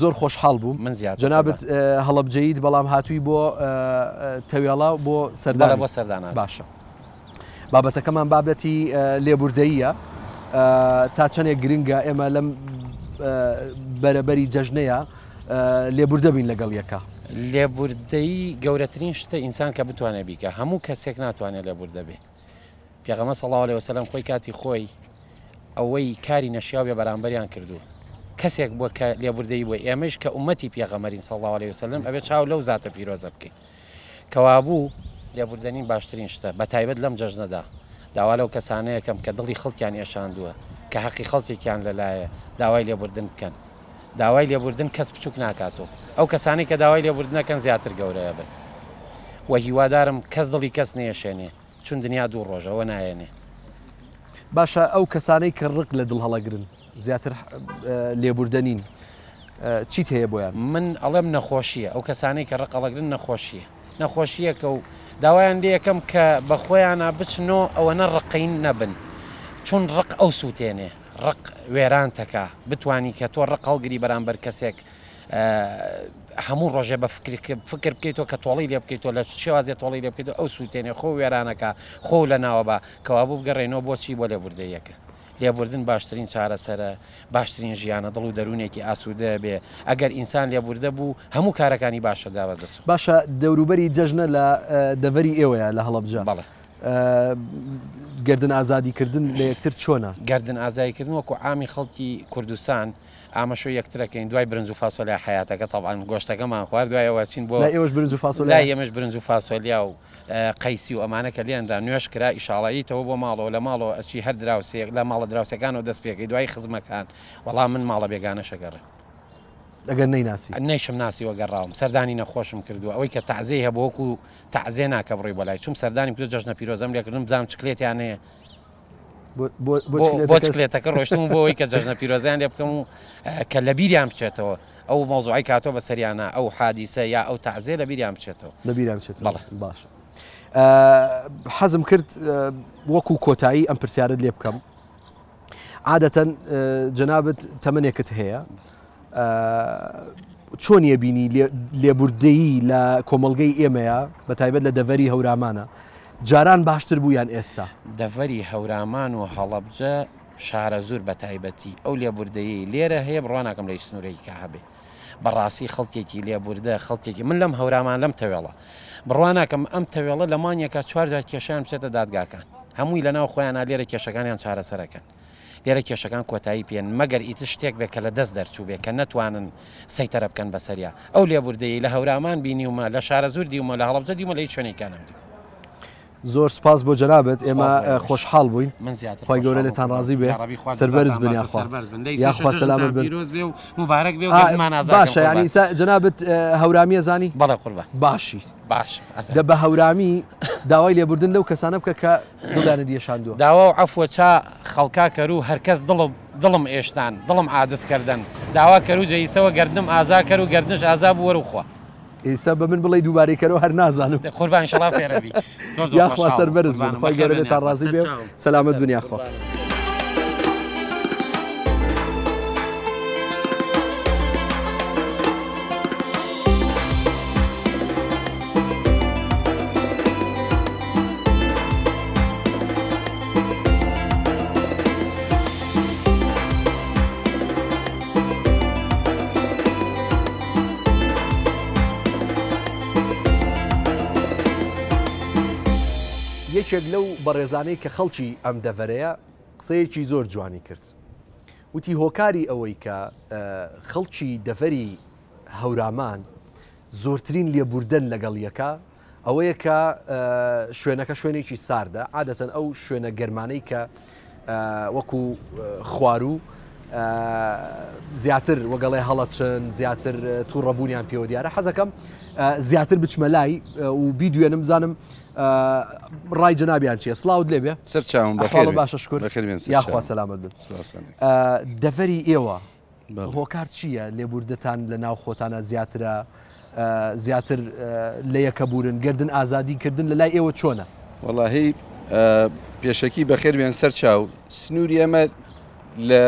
زۆر خۆشحاڵ بووم من زیاتر جەنابت هەڵەبجەیت بەڵام هاتووی بۆ تەوێڵە بۆ سەردان بۆ سەردان باشە بابەتەکەمان بابەتی لێبوردەییە تا چەندێک گرنگە ئێمە لەم بەرەبەری جەژنەیە لێبوردە بین لەگەڵ یەکا. لێبوردەیی گەورەترین شتە ئینسان کە بتوانێت بیکا هەموو کەسێک ناتوانێت لێبوردە بێ پێغەمبەر صلی اللە علیە وسلم خۆی کاتی خۆی ئەوەی کاری نەشیاو بێ بەرامبەریان کردووە کەسێک بووە کە لێبوردەیی بووە ئێمەش کە ئومەتی پێغەمبەرین صلی اللە علیە وسلم ئەبێ چاو لەو زاتە پیرۆزە بکەین کەوابوو لێبوردەنین باشترین شتە بەتایبەت لەم جەژنەدا داوا لەو کەسانەیەکەم کە دڵی خەڵکیان ئێشاندووە کە هەقی خەڵکێکیان لەلایە داوای لێبوردن بکەن داوای لێبوردن کەس بچوک ناکات و ئەو کەسانەی کە داوای لێبوردن ئەکەن زیاتر گەورە ئەبن وە هیوادارم کەس دڵی کەس نەیەشێنێ چون دنیا دوو ڕۆژە وە نایەنێ. باشە ئەو کەسانەی کە ڕق لە دڵ هەڵەگرن زیاتر لێبوردە نین؟ چیت هەیە بۆیان؟ من ئەڵێم نەخۆشییە، ئەو کەسانەی کە ڕق ئەڵەگرن نەخۆشییە، نەخۆشییەکە و داوایان لێ ئەکەم کە بە خۆیانا بچنۆ ئەوەنە ڕقین نەبن، چون ڕق ئەوسووتێنێ، ڕق وێرانتەکا، بتوانی کە تۆ ڕق هەڵگری بەرامبەر کەسێک هەموو ڕۆژێ بە فکر بکەیتەوە کە تۆڵەی لێ بکەیتەوە لە شێوازێ تۆڵەی لێ بکەیتەوە ئەو سووتێنێ خۆ وێرانەکە خۆ لە ناوە بە کەوابوو بگەڕێنەوە بۆچی بۆ لێبوردەیەکە. لێبوردن باشترین چارەسەرە، باشترین ژیانە، دڵ و دەروونێکی ئاسوودە بێ، ئەگەر ئینسان لێبوردە بوو هەموو کارەکانی باشە دا بەدەست. باشە دەوروبەری جەژنە لە دەڤەری ئێوەیە لە هەڵەبجە؟ بەڵێ. گەردن ئازادی کردن لە یەکتر چۆنە؟ گەردن ئازادی کردن وەکو عامی خەڵکی کوردستان ئامەشۆی یەکترەکەین دوای برنج و فاسۆلیا حەیاتەکە تەبعەن گۆشتەکەمان خوارد دوای ئەوە چین بۆ لای ئێوەش برنج و فاسۆلیا؟ لای ئێمەش برنج و فاسۆلیا و قەیسی و ئەمانە کە لێنرا نوێژ کرا ئیشاڵا ییتەوە بۆ ماڵەوە لە ماڵەوە ئەچی هەر دراوسێک لە ماڵە دراوسێکانەوە دەست پێکەی دوایی خزمەکان وەڵا من ماڵە بێگانەش ئەگەڕێم. ئەگەر نەیناسی؟ نەیشم ناسیوە گەڕاوم سەردانی نەخۆشم کردووە ئەوەی کە تەعزێی هەبوو وەکو تەعزێ نا کە بڕۆی بۆ لای چووم سەردانیم کردو جەژنە پیرۆزەم لێکردم بزانم چکلێتیان هەیە بۆ چکلێتەکە ڕۆشتم بۆ ئەوەی کە جەژنە پیرۆزیان لێ بکەم و کە لە بیریان بچێتەوە ئەو مەوزوعی کاتۆ بە سەریانە ئەو حادیسە یا ئەو تەعزێ لە بیریان بچێتەوە لە بیریان بچێتەوە بەڵێ باشە حەزم کرد وەکو کۆتایی ئەم پرسیارت لێ بکەم عادەتەن جەنابت تەمەنێکت هەیە چۆن یەبینی لێبوردەیی لە کۆمەڵگەی ئێمەیە بە تایبەت لە دەڤەری هەورامانە جاران باشتر بوو یان ئێستا؟ دەڤەری هەورامان و هەڵەبجە شارەزوور بە تایبەتی ئەو لێبوردەیەی لێرە هەیە بڕوا ناکەم لە هیچ سنوورێکیکا هەبێ بەڕاستی خەڵکێکی لێبوردە خەڵکێکی من لەم هەورامان لەم تەوێڵە بڕوا ناکەم ئەم تەوێڵە لە مانگێکا چوار جار کێشەیان بچێتە دادگاکان هەمووی لەناو خۆیانا لێرە کێشەکانیان چارەسەرەکەن. لێرە کێشەکان کۆتایی پێن مەگەر ئیتر شتێک بێ کە لە دەست دەرچوو بێ کە نەتوانن سەیتەرە بکەن بەسەریا. ئەو لێبوردەیەی لە هەورامان بینیومە، لە شارەزوور دیومە، لە هەڵەبجە دیومە لە هیچ شوێنێکیان نەمدیوە. زۆر سپاس بۆ جەنابت ئێمە خۆشحاڵ بووین من زیاتر خوای گەورە لێتان ڕازی بێ سەربەرز بن یاخوا یاخوا سەلامەت بن پیرۆز بێ و موبارەک بێ و گەردنمان ئازاد باشە یعنی ئیسا جەنابت هەورامیە زانی بەڵێ قوربان باشی باش دە بە هەورامی داوای لێبوردن لەو کەسانە بکە کە دڵیانت یەشاندووە. داوا و عەفوە چا خەڵکا کەرو هەرکەس دڵم دڵم ئێشتان دڵم عاجز کەردەن داوا کەرو جە ئیسەوە گەردنم ئازا کەرو گەردنش ئازا بوو وەرو خوا. ئیسە بە من بڵێی دووبارەی کەرەوە هەر نازانم. قوربان ئیشەڵا فێرەبی. زۆر زۆر یاخوا خۆشحاڵ بووم سەربەرز بن قوربانم خوای بەخێر گەورە بێن لێتان یاخوا ڕازی بێ و سەرچاوم سەلامەت بن یاخوا. قوربانم. یەکێک لەو بەڕێزانەی کە خەڵکی ئەم دەڤەرەیە قسەیەکی زۆر جوانی کرد وتی هۆکاری ئەوەی کە خەڵکی دەڤەری هەورامان زۆرترین لێبوردەن لەگەڵ یەکا ئەوەیە کە شوێنەکە شوێنێکی ساردە عادەتەن ئەو شوێنە گەرمانەی کە وەکو خواروو زیاتر وەگەڵێ هەڵەچن زیاتر تووڕەبوونیان پێوە دیارە حەزەکەم زیاتر بچمە لای و بیدوێنم بزانم ڕای جەنابیان چیە سڵاوت لێبێ سەر چاوم بەخێر باشە شکر یاخوا سەلامەت بن دەڤەری ئێوە هۆکار چییە لێبوردەتان لە ناو خۆتانە زیاترە زیاتر لە یەکە بورن گردن ئازادی کردن لە لای ئێوە چۆنە؟ وەڵاهی پێشەکی بەخێر بێن سەر چاو سنووری ئێمە لە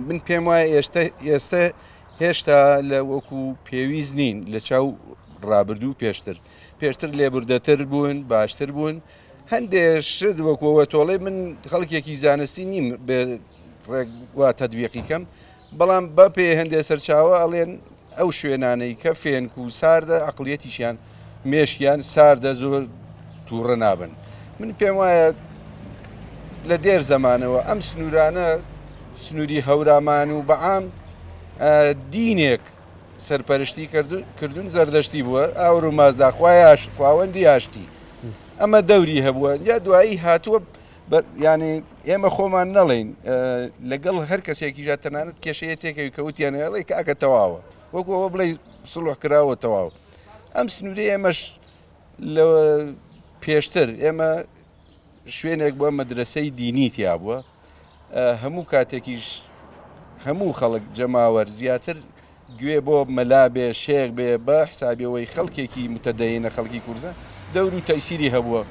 من پێم وایە ئێستا ئێستا هێشتا لە وەکو پێویست نین لە چاو ڕابردوو پێشتر پێشتر لێبوردەتر بوون باشتر بوون هەندێ شت وەکوەوە تۆڵێ من خەڵکێکی زانستی نیم بێ ڕێک وا تەدویقی کەم بەڵام بە پێ هەندێ سەرچاوە ئەڵێن ئەو شوێنانەی کە فێنک و ساردە عقلیەتیشیان مێشکیان ساردە زۆر تووڕە نابن من پێم وایە لە دێر زەمانەوە ئەم سنوورانە سنووری هەورامان و بەعام دینێک سەرپەرشتی کردون زەردەشتی بووە ئاور و مازدا خوایش خواوەندی ئاشتی ئەمە دەوری هەبووە یا دوایی هاتووە یانی ئێمە خۆمان نەڵێین لەگەڵ هەر کەسێکیشا تەنانەت کێشەیە تێکەوی کە وتیان ئەڵێ کاکە تەواوە وەکو ئەوە بڵێ سڵح کراوە تەواو ئەم سنووری ئێمەش لە پێشتر ئێمە شوێنێک بووە مەدرسەی دینی تیا بووە هەموو کاتێکیش هەموو خەڵک جەماوەر زیاتر گوێ بۆ مەلا بێ شێخ بێ بە حسابی ئەوەی خەڵکێکی متەدەینە خەڵکی کوردستان دەور و تەئسیری هەبووە.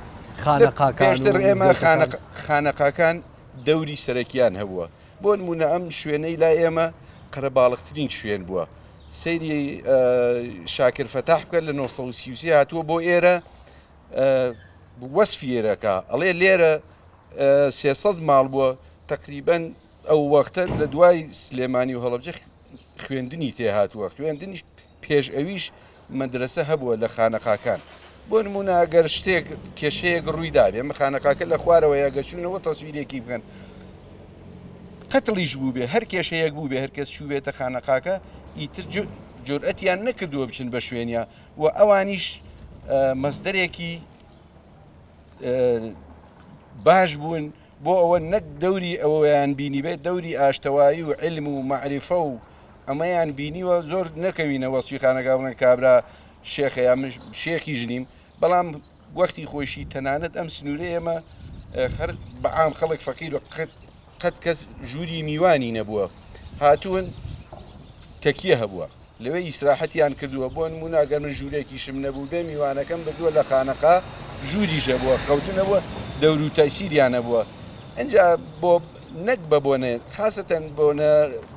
خانەقاکان و پێشتر ئێمە مزگەوتەکان. خانەقاکان دەوری سەرەکیان هەبووە. بۆ نموونە ئەم شوێنەی لای ئێمە قەرەباڵغترین شوێن بووە. سەیری شاکر فەتاح بکە لە 933 هاتووە بۆ ئێرە وەسفی ئێرەکە ئەڵێ لێرە 300 ماڵ بووە تقریبا ئەو وەختە لە دوای سلێمانی و هەڵەبجە خوێندنی تێهاتووە خوێندنیش پێش ئەویش مەدرەسە هەبووە لە خانەقاکان بۆ نمونە ئەگەر شتێک کێشەیەک ڕووی دابێ ئەمە خانەقاکە لە خوارەوە یا گەر چوونەوە تەسویرێکی بکەن قەتڵیش بوو بێ هەر کێشەیەک بوو بێ هەر کەس چوو بێتە خانەقاکە ئیتر جورئەتیان نەکردووە بچن بە شوێنیا و ئەوانیش مەزدەرێکی باش بوون بۆ ئەوە نەک دەوری ئەوەیان بینیبێت دەوری ئاشتەوایی و علم و مەعریفە و ئەمەیان بینیوە زۆر نەکەوینە وەسفی خانەگا بڵێن کابرا شێخە یا من شێخیش نیم بەڵام وەختی خۆشی تەنانەت ئەم سنوورە ئێمە هەر بەعام خەڵک فەقیر و قەت قەت کەس ژووری میوانی نەبووە هاتوون تەکیە هەبووە لەوێ ئیسراحەتیان کردووە بۆ نموونە گەر من ژوورێکیشم نەبوو بێ میوانەکەم بردووە لە خانەقا ژووریش هەبووە خەوتن هەبووە دەور و تەسیریان هەبووە ئینجا بۆ نەک بە بۆنە خاستەن بۆنە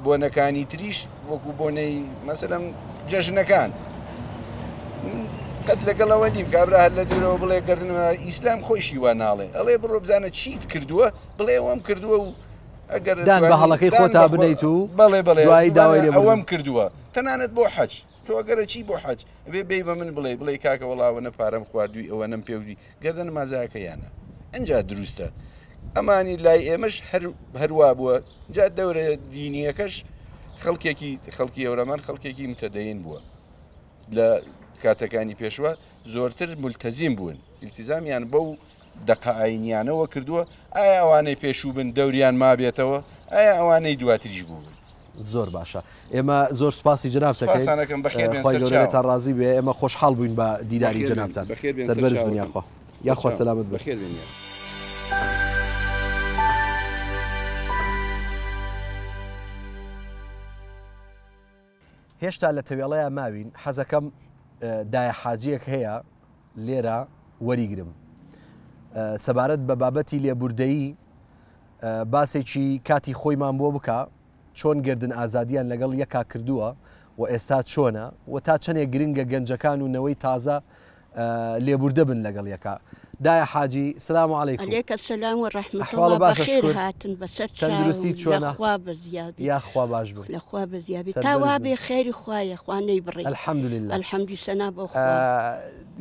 بۆنەکانی تریش وەکو بۆنەی مەسەلەن جەژنەکان قەت لەگەڵەوە نیم کابرا هەر لە دوورەوە بڵێ گردنەوە ئیسلام خۆیشی وا ناڵێ ئەڵێ بڕۆ بزانە چیت کردووە بڵێ ئەوەم کردووە و ئەگەر دان بە هەڵەکەی خۆتا بنیت و بەڵێ بەڵێ دوایی داوای لێ ئەوەم کردووە تەنانەت بۆ حەج تۆ ئەگەرە چی بۆ حەج ئەبێ بێی بە من بڵێ بڵێ کاکە وەڵا ئەوەنە پارەم خواردووی ئەوەنەم پێودی گەردەن مازاکە یانە ئەجا دروستە ئەمانی لای ئێمەش هەر هەروا بووە جا دەورە دینیەکەش خەڵکێکی خەڵکی ئەورەمان خەڵکێکی متەدەین بووە لە کاتەکانی پێشوە زۆرتر ملتەزیم بوون التزامیان بەو دەقە ئاینیانەوە کردووە، ئایا ئەوانەی پێشوو بن دەوریان مابێتەوە؟ ئایا ئەوانەی دواتریش بووبن؟ زۆر باشە ئێمە زۆر سوپاسی جەنابت دەکەین. سوپاستان ئەکەم بەخێر بێن خوای گەورە سەرچاوە. لێتان ڕازی بێ ئێمە خۆشحاڵ بووین بە دیداری بەخێر بێن جەنابتان. بەخێر بێن سەربەرز بن سەرچاوەکەم. یاخوا یاخوا سەرچاوە سەلامەت بن. بەخێر بێن یاخوا. هێشتا لە تەوێڵەیا ماوین حەزەکەم دایە حاجیەک هەیە لێرە وەریگرم سەبارەت بە بابەتی لێبوردەیی باسێکی کاتی خۆیمان بۆ بکە چۆن گردن ئازادیان لەگەڵ یەکا کردووە و ئێستا چۆنە و تا چەندێک گرنگە گەنجەکان و نەوەی تازە لێبوردە بن لەگەڵ یەکا. دایە حاجی سلام علیکم. علیک السلام و رحمە ئەحواڵت اللە باشە بەخێر شکور هاتن بەسەر چاو تەندروستیت چۆنە لەخوا بەزیابی یاخوا باش بن لەخوا بەزیابی تا سەربەرز بن وابێ خێری خوایە خوا نەیبڕی الحمدللە الحمد سەنا بۆ خوا.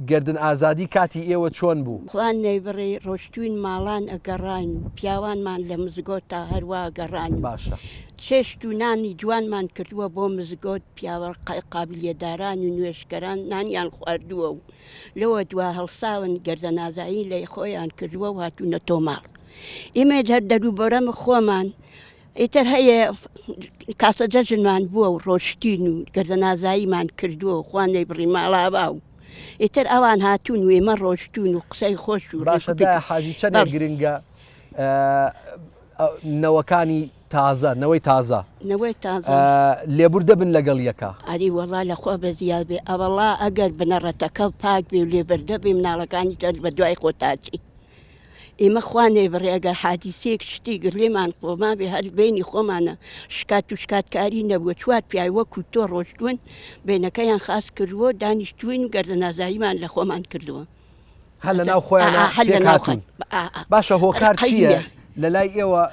گەردن ئازادی کاتی ئێوە چۆن بوو؟ خوا نەیبڕی ڕۆشتوین ماڵان ئەگەڕاین پیاوانمان لە مزگۆتا هەروا گەڕان باشە. چێشت و نانی جوانمان کردووە بۆ مزگەوت پیاوە قابیلیەداران و نوێژکەران نانیان خواردووە و لەوە دوا هەڵساون گەردەنازایی لە خۆیان کردووە و هاتوونەتۆ ماڵ ئیمەیش هەر دەروبەرەمە خۆمان ئیتر هەیە کاسە جەژنمان بووە و ڕۆشتین و گەردەنازاییمان کردووە و خوا نەیبڕی ماڵاوا و ئیتر ئەوان هاتوون و ئێمە ڕۆشتوون و قسەی خۆش و باشە دایە حاجی چەندێک گرنگە نەوەکانی تازە نەوەی تازە نەوەی تازە لێبوردە بن لەگەڵ یەکا. ئەری وەڵا لە خوا بەزیاد بێ ئەوەڵا ئەگەر بنەڕەتەکە پاک بێ و لێبردە بێ مناڵەکانی تر بە دوای خۆتا چی ئێمە خوا نەیبڕێ ئەگەر حادیسەیەک شتێک لێمان قۆما بێ هەر بینی خۆمانە شکات و شکاتکاری نەبووە چوار پیاوی وەکو تۆ ڕۆشتوون بینەکەیان خاس کردووە دانیشتوین و گەردەنازاییمان لە خۆمان کردووە. هەر لە ناو خۆیانە پێکهاتوون. باشە هۆکار چییە لە لای ئێوە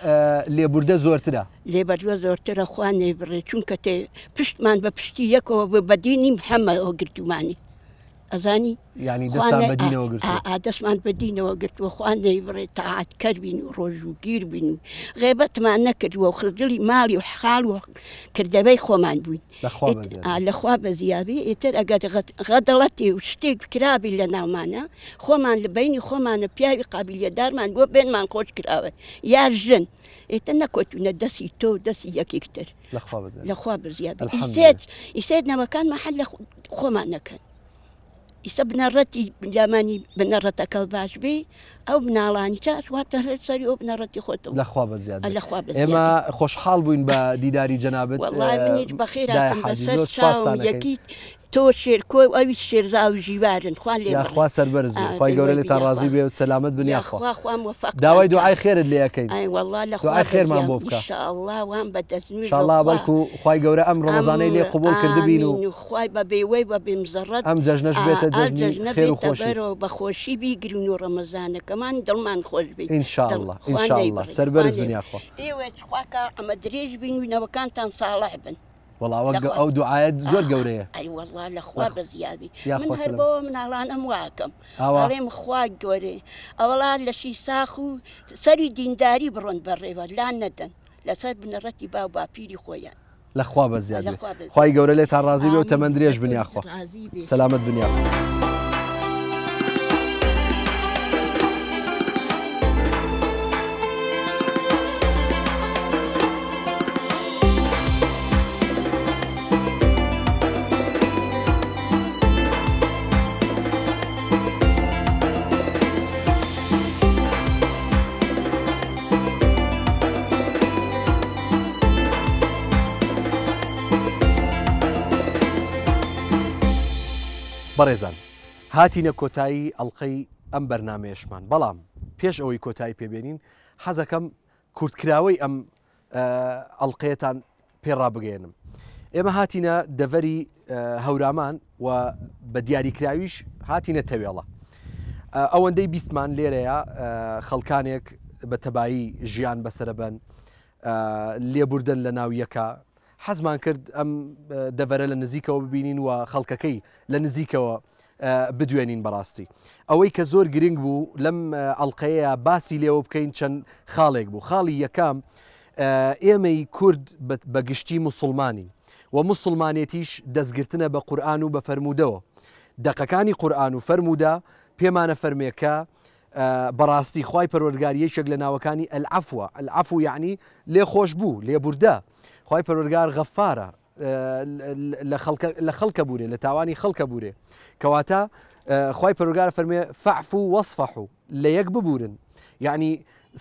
لێبوردە زۆرترە؟ لێبەردوە زۆرترە خوا نەیبڕێ چونکە تێ پشتمان بە پشتی یەکەوە بوو بە دینی محەممەوە گرتومانی ئەزانی یعنی دەستان بە دینەوە گرتووە ئا دەستمان بە دینەوە گرتووە خوا نەیبڕێ تاعەتکەر بین و ڕۆژووگیر بین و غێبەتمان نەکردووە و خزدڵی ماڵی و حاڵ و کردەوەی خۆمان بووین لەخوا بەزیابی ئیتر ئەگەر غەدڵەتی و شتێک کرابی لە ناومانە خۆمان لە بینی خۆمانە پیاوی قابلیەدارمان بۆ بێنمان خۆش کراوە یا ژن ئیتر نەکۆتونە دەستی تۆ و دەستی یەکێک تر لەخوا بەزیابی ئیسێت ئیسێت نەوەکان مەحل لە خۆمان نەکەن. ئیسە بنەڕەتی لامانی بنەڕەتەکە باش بێ ئەو مناڵانی چا واتە هەر سەری ئەو بنەڕەتی خۆتەوە. لە خوا بەزیاد بێ. لە خوا بەزیاد ئێمە خۆشحاڵ بووین بە دیداری جەنابت وەڵای منیش بەخێر دایە هاتم حاجی بەسەر زۆر چاوم سوپاستان ئەکەین. یەکی تۆ شێرکۆ و ئەویش شێرزا و ژیوارن خوا لێ یاخوا بڕێ سەربەرز بن ئا خوای گەورە دەی لێتان وەبی ڕازی یاخوا بێ و سەلامەت بن یاخوا یاخوا خوا مۆفەقتان داوای کا دوعای خێرت لێ ئەکەین ئەی وەڵا لە خوا دوعای خێرمان بەزیاد بۆ بکە ان شاء اللە وام بە دەستنوێژ و شاءاللە خوا بەڵکو خوای گەورە ئەم ئەم ڕەمەزانەی لێ قبوڵ کردبین و ئامین و خوای بە بێوەی بە بێمزەڕەت ئەم جەژنەش ئا بێتە ئا جەژنی جەژنە خێر و بێتە خۆشی. بەرەوە بە خۆشی بیگرین و ڕەمەزانەکەمان دڵمان خۆش بێ ان شاء دڵ اللە ان خوا شاء اللە نەیبڕێ خوا سەربەرز بن نەیبڕێ یاخوا. ئێوەش خوا کا ئەمە درێژ بین و نەوەکانتان ساڵح بن. وەڵا ئەوە لەخوا ئەو دوعایەت زۆر گەورەیە. ئەی وەڵا لەخوا بەزیابی من یاخوا هەر سەلام. بۆ مناڵانم واکەم ئاوا. ئەڵێم خوا گۆرێ ئەوەڵا لەشی ساخ و سەری دینداری بڕۆن بەڕێوە لان نەدەن لەسەر بنەڕەتی باو باپیری خۆیان. لەخوا بەزیاد بێ. لەخوا بەزیاد. خوای گەورە لێتان ڕازی بێ و ئامین تەمەن درێژ بن لەتۆش یاخوا. ڕازی بێ. سەلامەت بن یاخوا. بەڕێزان هاتینە کۆتایی ئەڵلقەی ئەم بەرنمەیەشمان بەڵام پێش ئەوەی کۆتایی پێبێنین حەزەکەم کورتکراوەی ئەم ئەڵلقەیەتان پێ ڕابگەیەنم ئێمە هاتینە دەڤەری هەورامان و بە دیاریکراویش هاتینە تەوێڵە ئەوەندەی بیستمان لێرەیە خەڵکانێک بە تەبایی ژیان بەسەرەبەن لێبوردن لە ناو یەکە حەزمان کرد ئەم دەڤەرە لە نزیکەوە ببینین و خەڵکەکەی لە نزیکەوە بدوێنین بەڕاستی ئەوەی کە زۆر گرنگ بوو لەم ئەڵلقەیە باسی لێوە بکەین چەند خاڵێک بوو خاڵی یەکەم ئێمەی کورد بە گشتی موسڵمانین و موسڵمانێتیش دەستگرتنە بە قورئان و بە فەرموودەوە دەقەکانی قورئان و فەرموودە پێمانە فەرمێ کە بەڕاستی خوای پەروەردگار یەکێک لە ناوەکانی العفوە العفو یعنی لێخۆشبوو لێبوردە خوای پەروەردگار غەفارە لە خەڵکە بورێ لە تاوانی خەڵکە بورێ کەواتە خوای پەروەردگار فەرمێ فاعفو واصفحوا لە یەک ببورن یعنی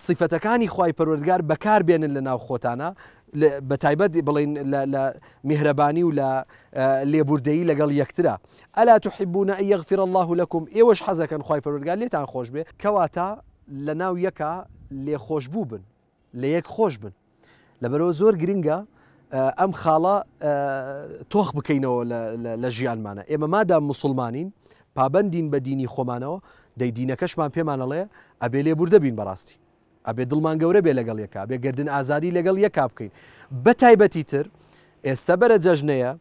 سیفەتەکانی خوای پەروەردگار بەکار بێنن لە ناو خۆتانا بە تایبەت بڵێین لە میهرەبانی و لە لێبوردەیی لەگەڵ یەکترا الا تحبون ان یغفر اللە لکم ئێوەش حەزەکەن خوای پەروەردگار لێتان خۆش بێ کەواتە لە ناو یەکا لێخۆشبوو بن لە یەک خۆش بن لەبەرئەوە زۆر گرنگە ئەم خاڵە تۆخ بکەینەوە لە ژیانمانە ئێمە مادام موسڵمانین پابەندین بە دینی خۆمانەوە دەی دینەکەشمان پێمانەڵێ ئەبێ لێبوردە بین بەڕاستی ئەبێ دڵمان گەورە بێ لەگەڵ یەکا بێ گردن ئازادی لەگەڵ یەکا بکەین بە تایبەتی تر ئێستا بەرە جەژنەیە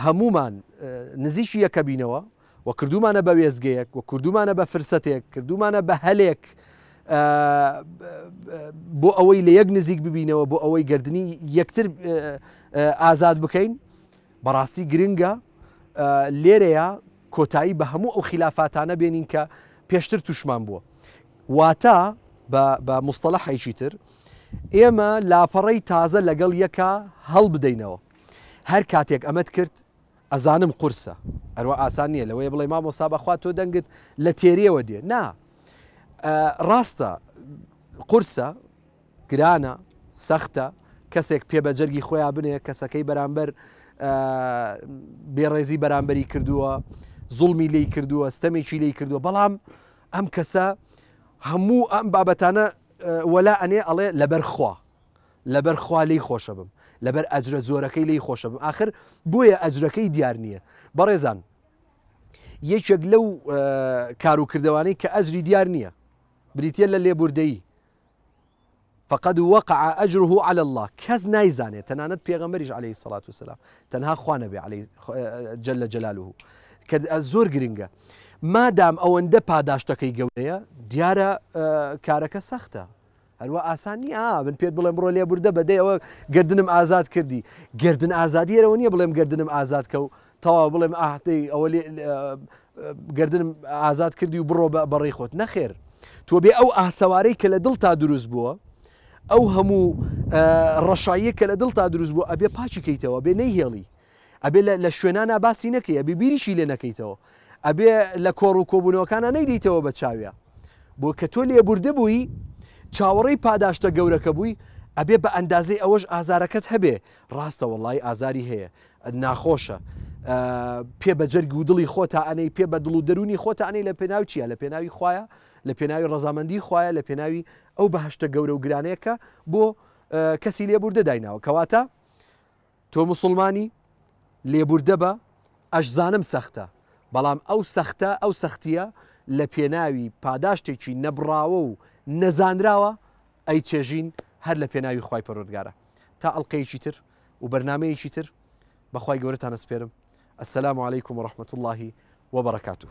هەموومان نزیکی یەکە بینەوە و کردومانە بە وێستگەیەک و کردومانە بە فرسەتێک کردومانە بە هەلێک بۆ ئەوەی لە یەک نزیک ببینەوە بۆ ئەوەی گردنی یەکتر ئازاد بکەین بەڕاستی گرنگە لێرەیە کۆتایی بە هەموو ئەو خلافاتانە بێنین کە پێشتر توشمان بووە واتە بە مستەڵەحێکی تر ئێمە لاپەڕەی تازە لەگەڵ یەکا هەڵبدەینەوە هەر کاتێک ئەمەت کرد ئەزانم قورسە ئەروە ئاسان نییە لەوەیە بڵێ مامۆستا بەخوا تۆ دەنگت لە تێریەوە دێ نا ڕاستە قورسە گرانە سەختە کەسێک پێ بە جەرگی خۆیان بنێ کەسەکەی بەرامبەر بێڕێزی بەرامبەری کردووە زوڵمی لی کردووە ستەمێکی لی کردووە بەڵام ئەم کەسە هەموو ئەم بابەتانە وەلا ئەنێ ئەڵێ لەبەر خوا لەبەر خوا لێی خۆشەبم لەبەر ئەجرە زۆرەکەی لێی خۆشەبم ئاخر بۆیە ئەجرەکەی دیار نییە بەڕێزان یەکێک لەو کاروکردوانەی کە ئەجری دیار نییە بریتە لە لێبوردەیی فقد وقع اجره علی اللە کەس نایزانێت تەنانەت پێغەمبەریش علیه الصلاة والسلام تەنها خوا نەبێ علی جل جلاله کە زۆر گرنگە مادام ئەوەندە پاداشتەکەی گەورەیە دیارە کارەکە سەختە هەروە ئاسان نییە من پێت بڵێم بڕۆ لێبوردە بەدەی ئەوە گردنم ئازاد کردی گردن ئازادی ئەوە نییە بڵێم گردنم ئازاد کە و تەواو بڵێم ئاهتەی ئەوە گردنم ئازاد کردی و بڕۆ بە بەڕێی خۆت نەخێر تۆ بێ ئەو ئاسەوارەی کە لە دڵتا دروست بووە ئەو هەموو ڕەشاییە کە لە دڵتا دروست بووە ئەبێ پاچی کەیتەوە بێ نەیهێڵی. ئەبێ لە شوێنانا باسی نەکەی، ئەبێ بیریشی لێ نەکەیتەوە، ئەبێ لە کۆڕ و کۆبوونەوەکانا نەیدەیتەوە بە چاویا. بۆ کە تۆ لێبوردە بووی، چاوەڕێی پاداشتە گەورەکە بووی، ئەبێ بە ئەندازەی ئەوەش ئازارەکەت هەبێ. ڕاستە وەڵڵاهی ئازاری هەیە، ناخۆشە، پێ بە جەرگ و دڵی خۆتا ئەنێی، پێ بە دڵ و دەروونی خۆتا ئەنێی لە پێناوی چیا؟ لە پێناوی خوایە، لە پێناوی ڕەزامەندی خوایە، لە پێناوی ئەو بەهەشتە گەورە و گرانەیە کە بۆ کەسی لێبوردە دایناوە. کەواتە تۆ موسڵمانی لێبوردە بە، ئەشزانم سەختە، بەڵام ئەو سەختە، ئەو سەختییە لە پێناوی پاداشتێکی نەبڕاوە و نەزانراوە ئەیچێژین هەر لە پێناوی خوای پەروەردگارە. تا ئەڵقەیەکی تر و بەرنامەیەکی تر بە خوای گەورەتان ئەسپێرم. السلام علیکم و رحمة اللە و برکاته.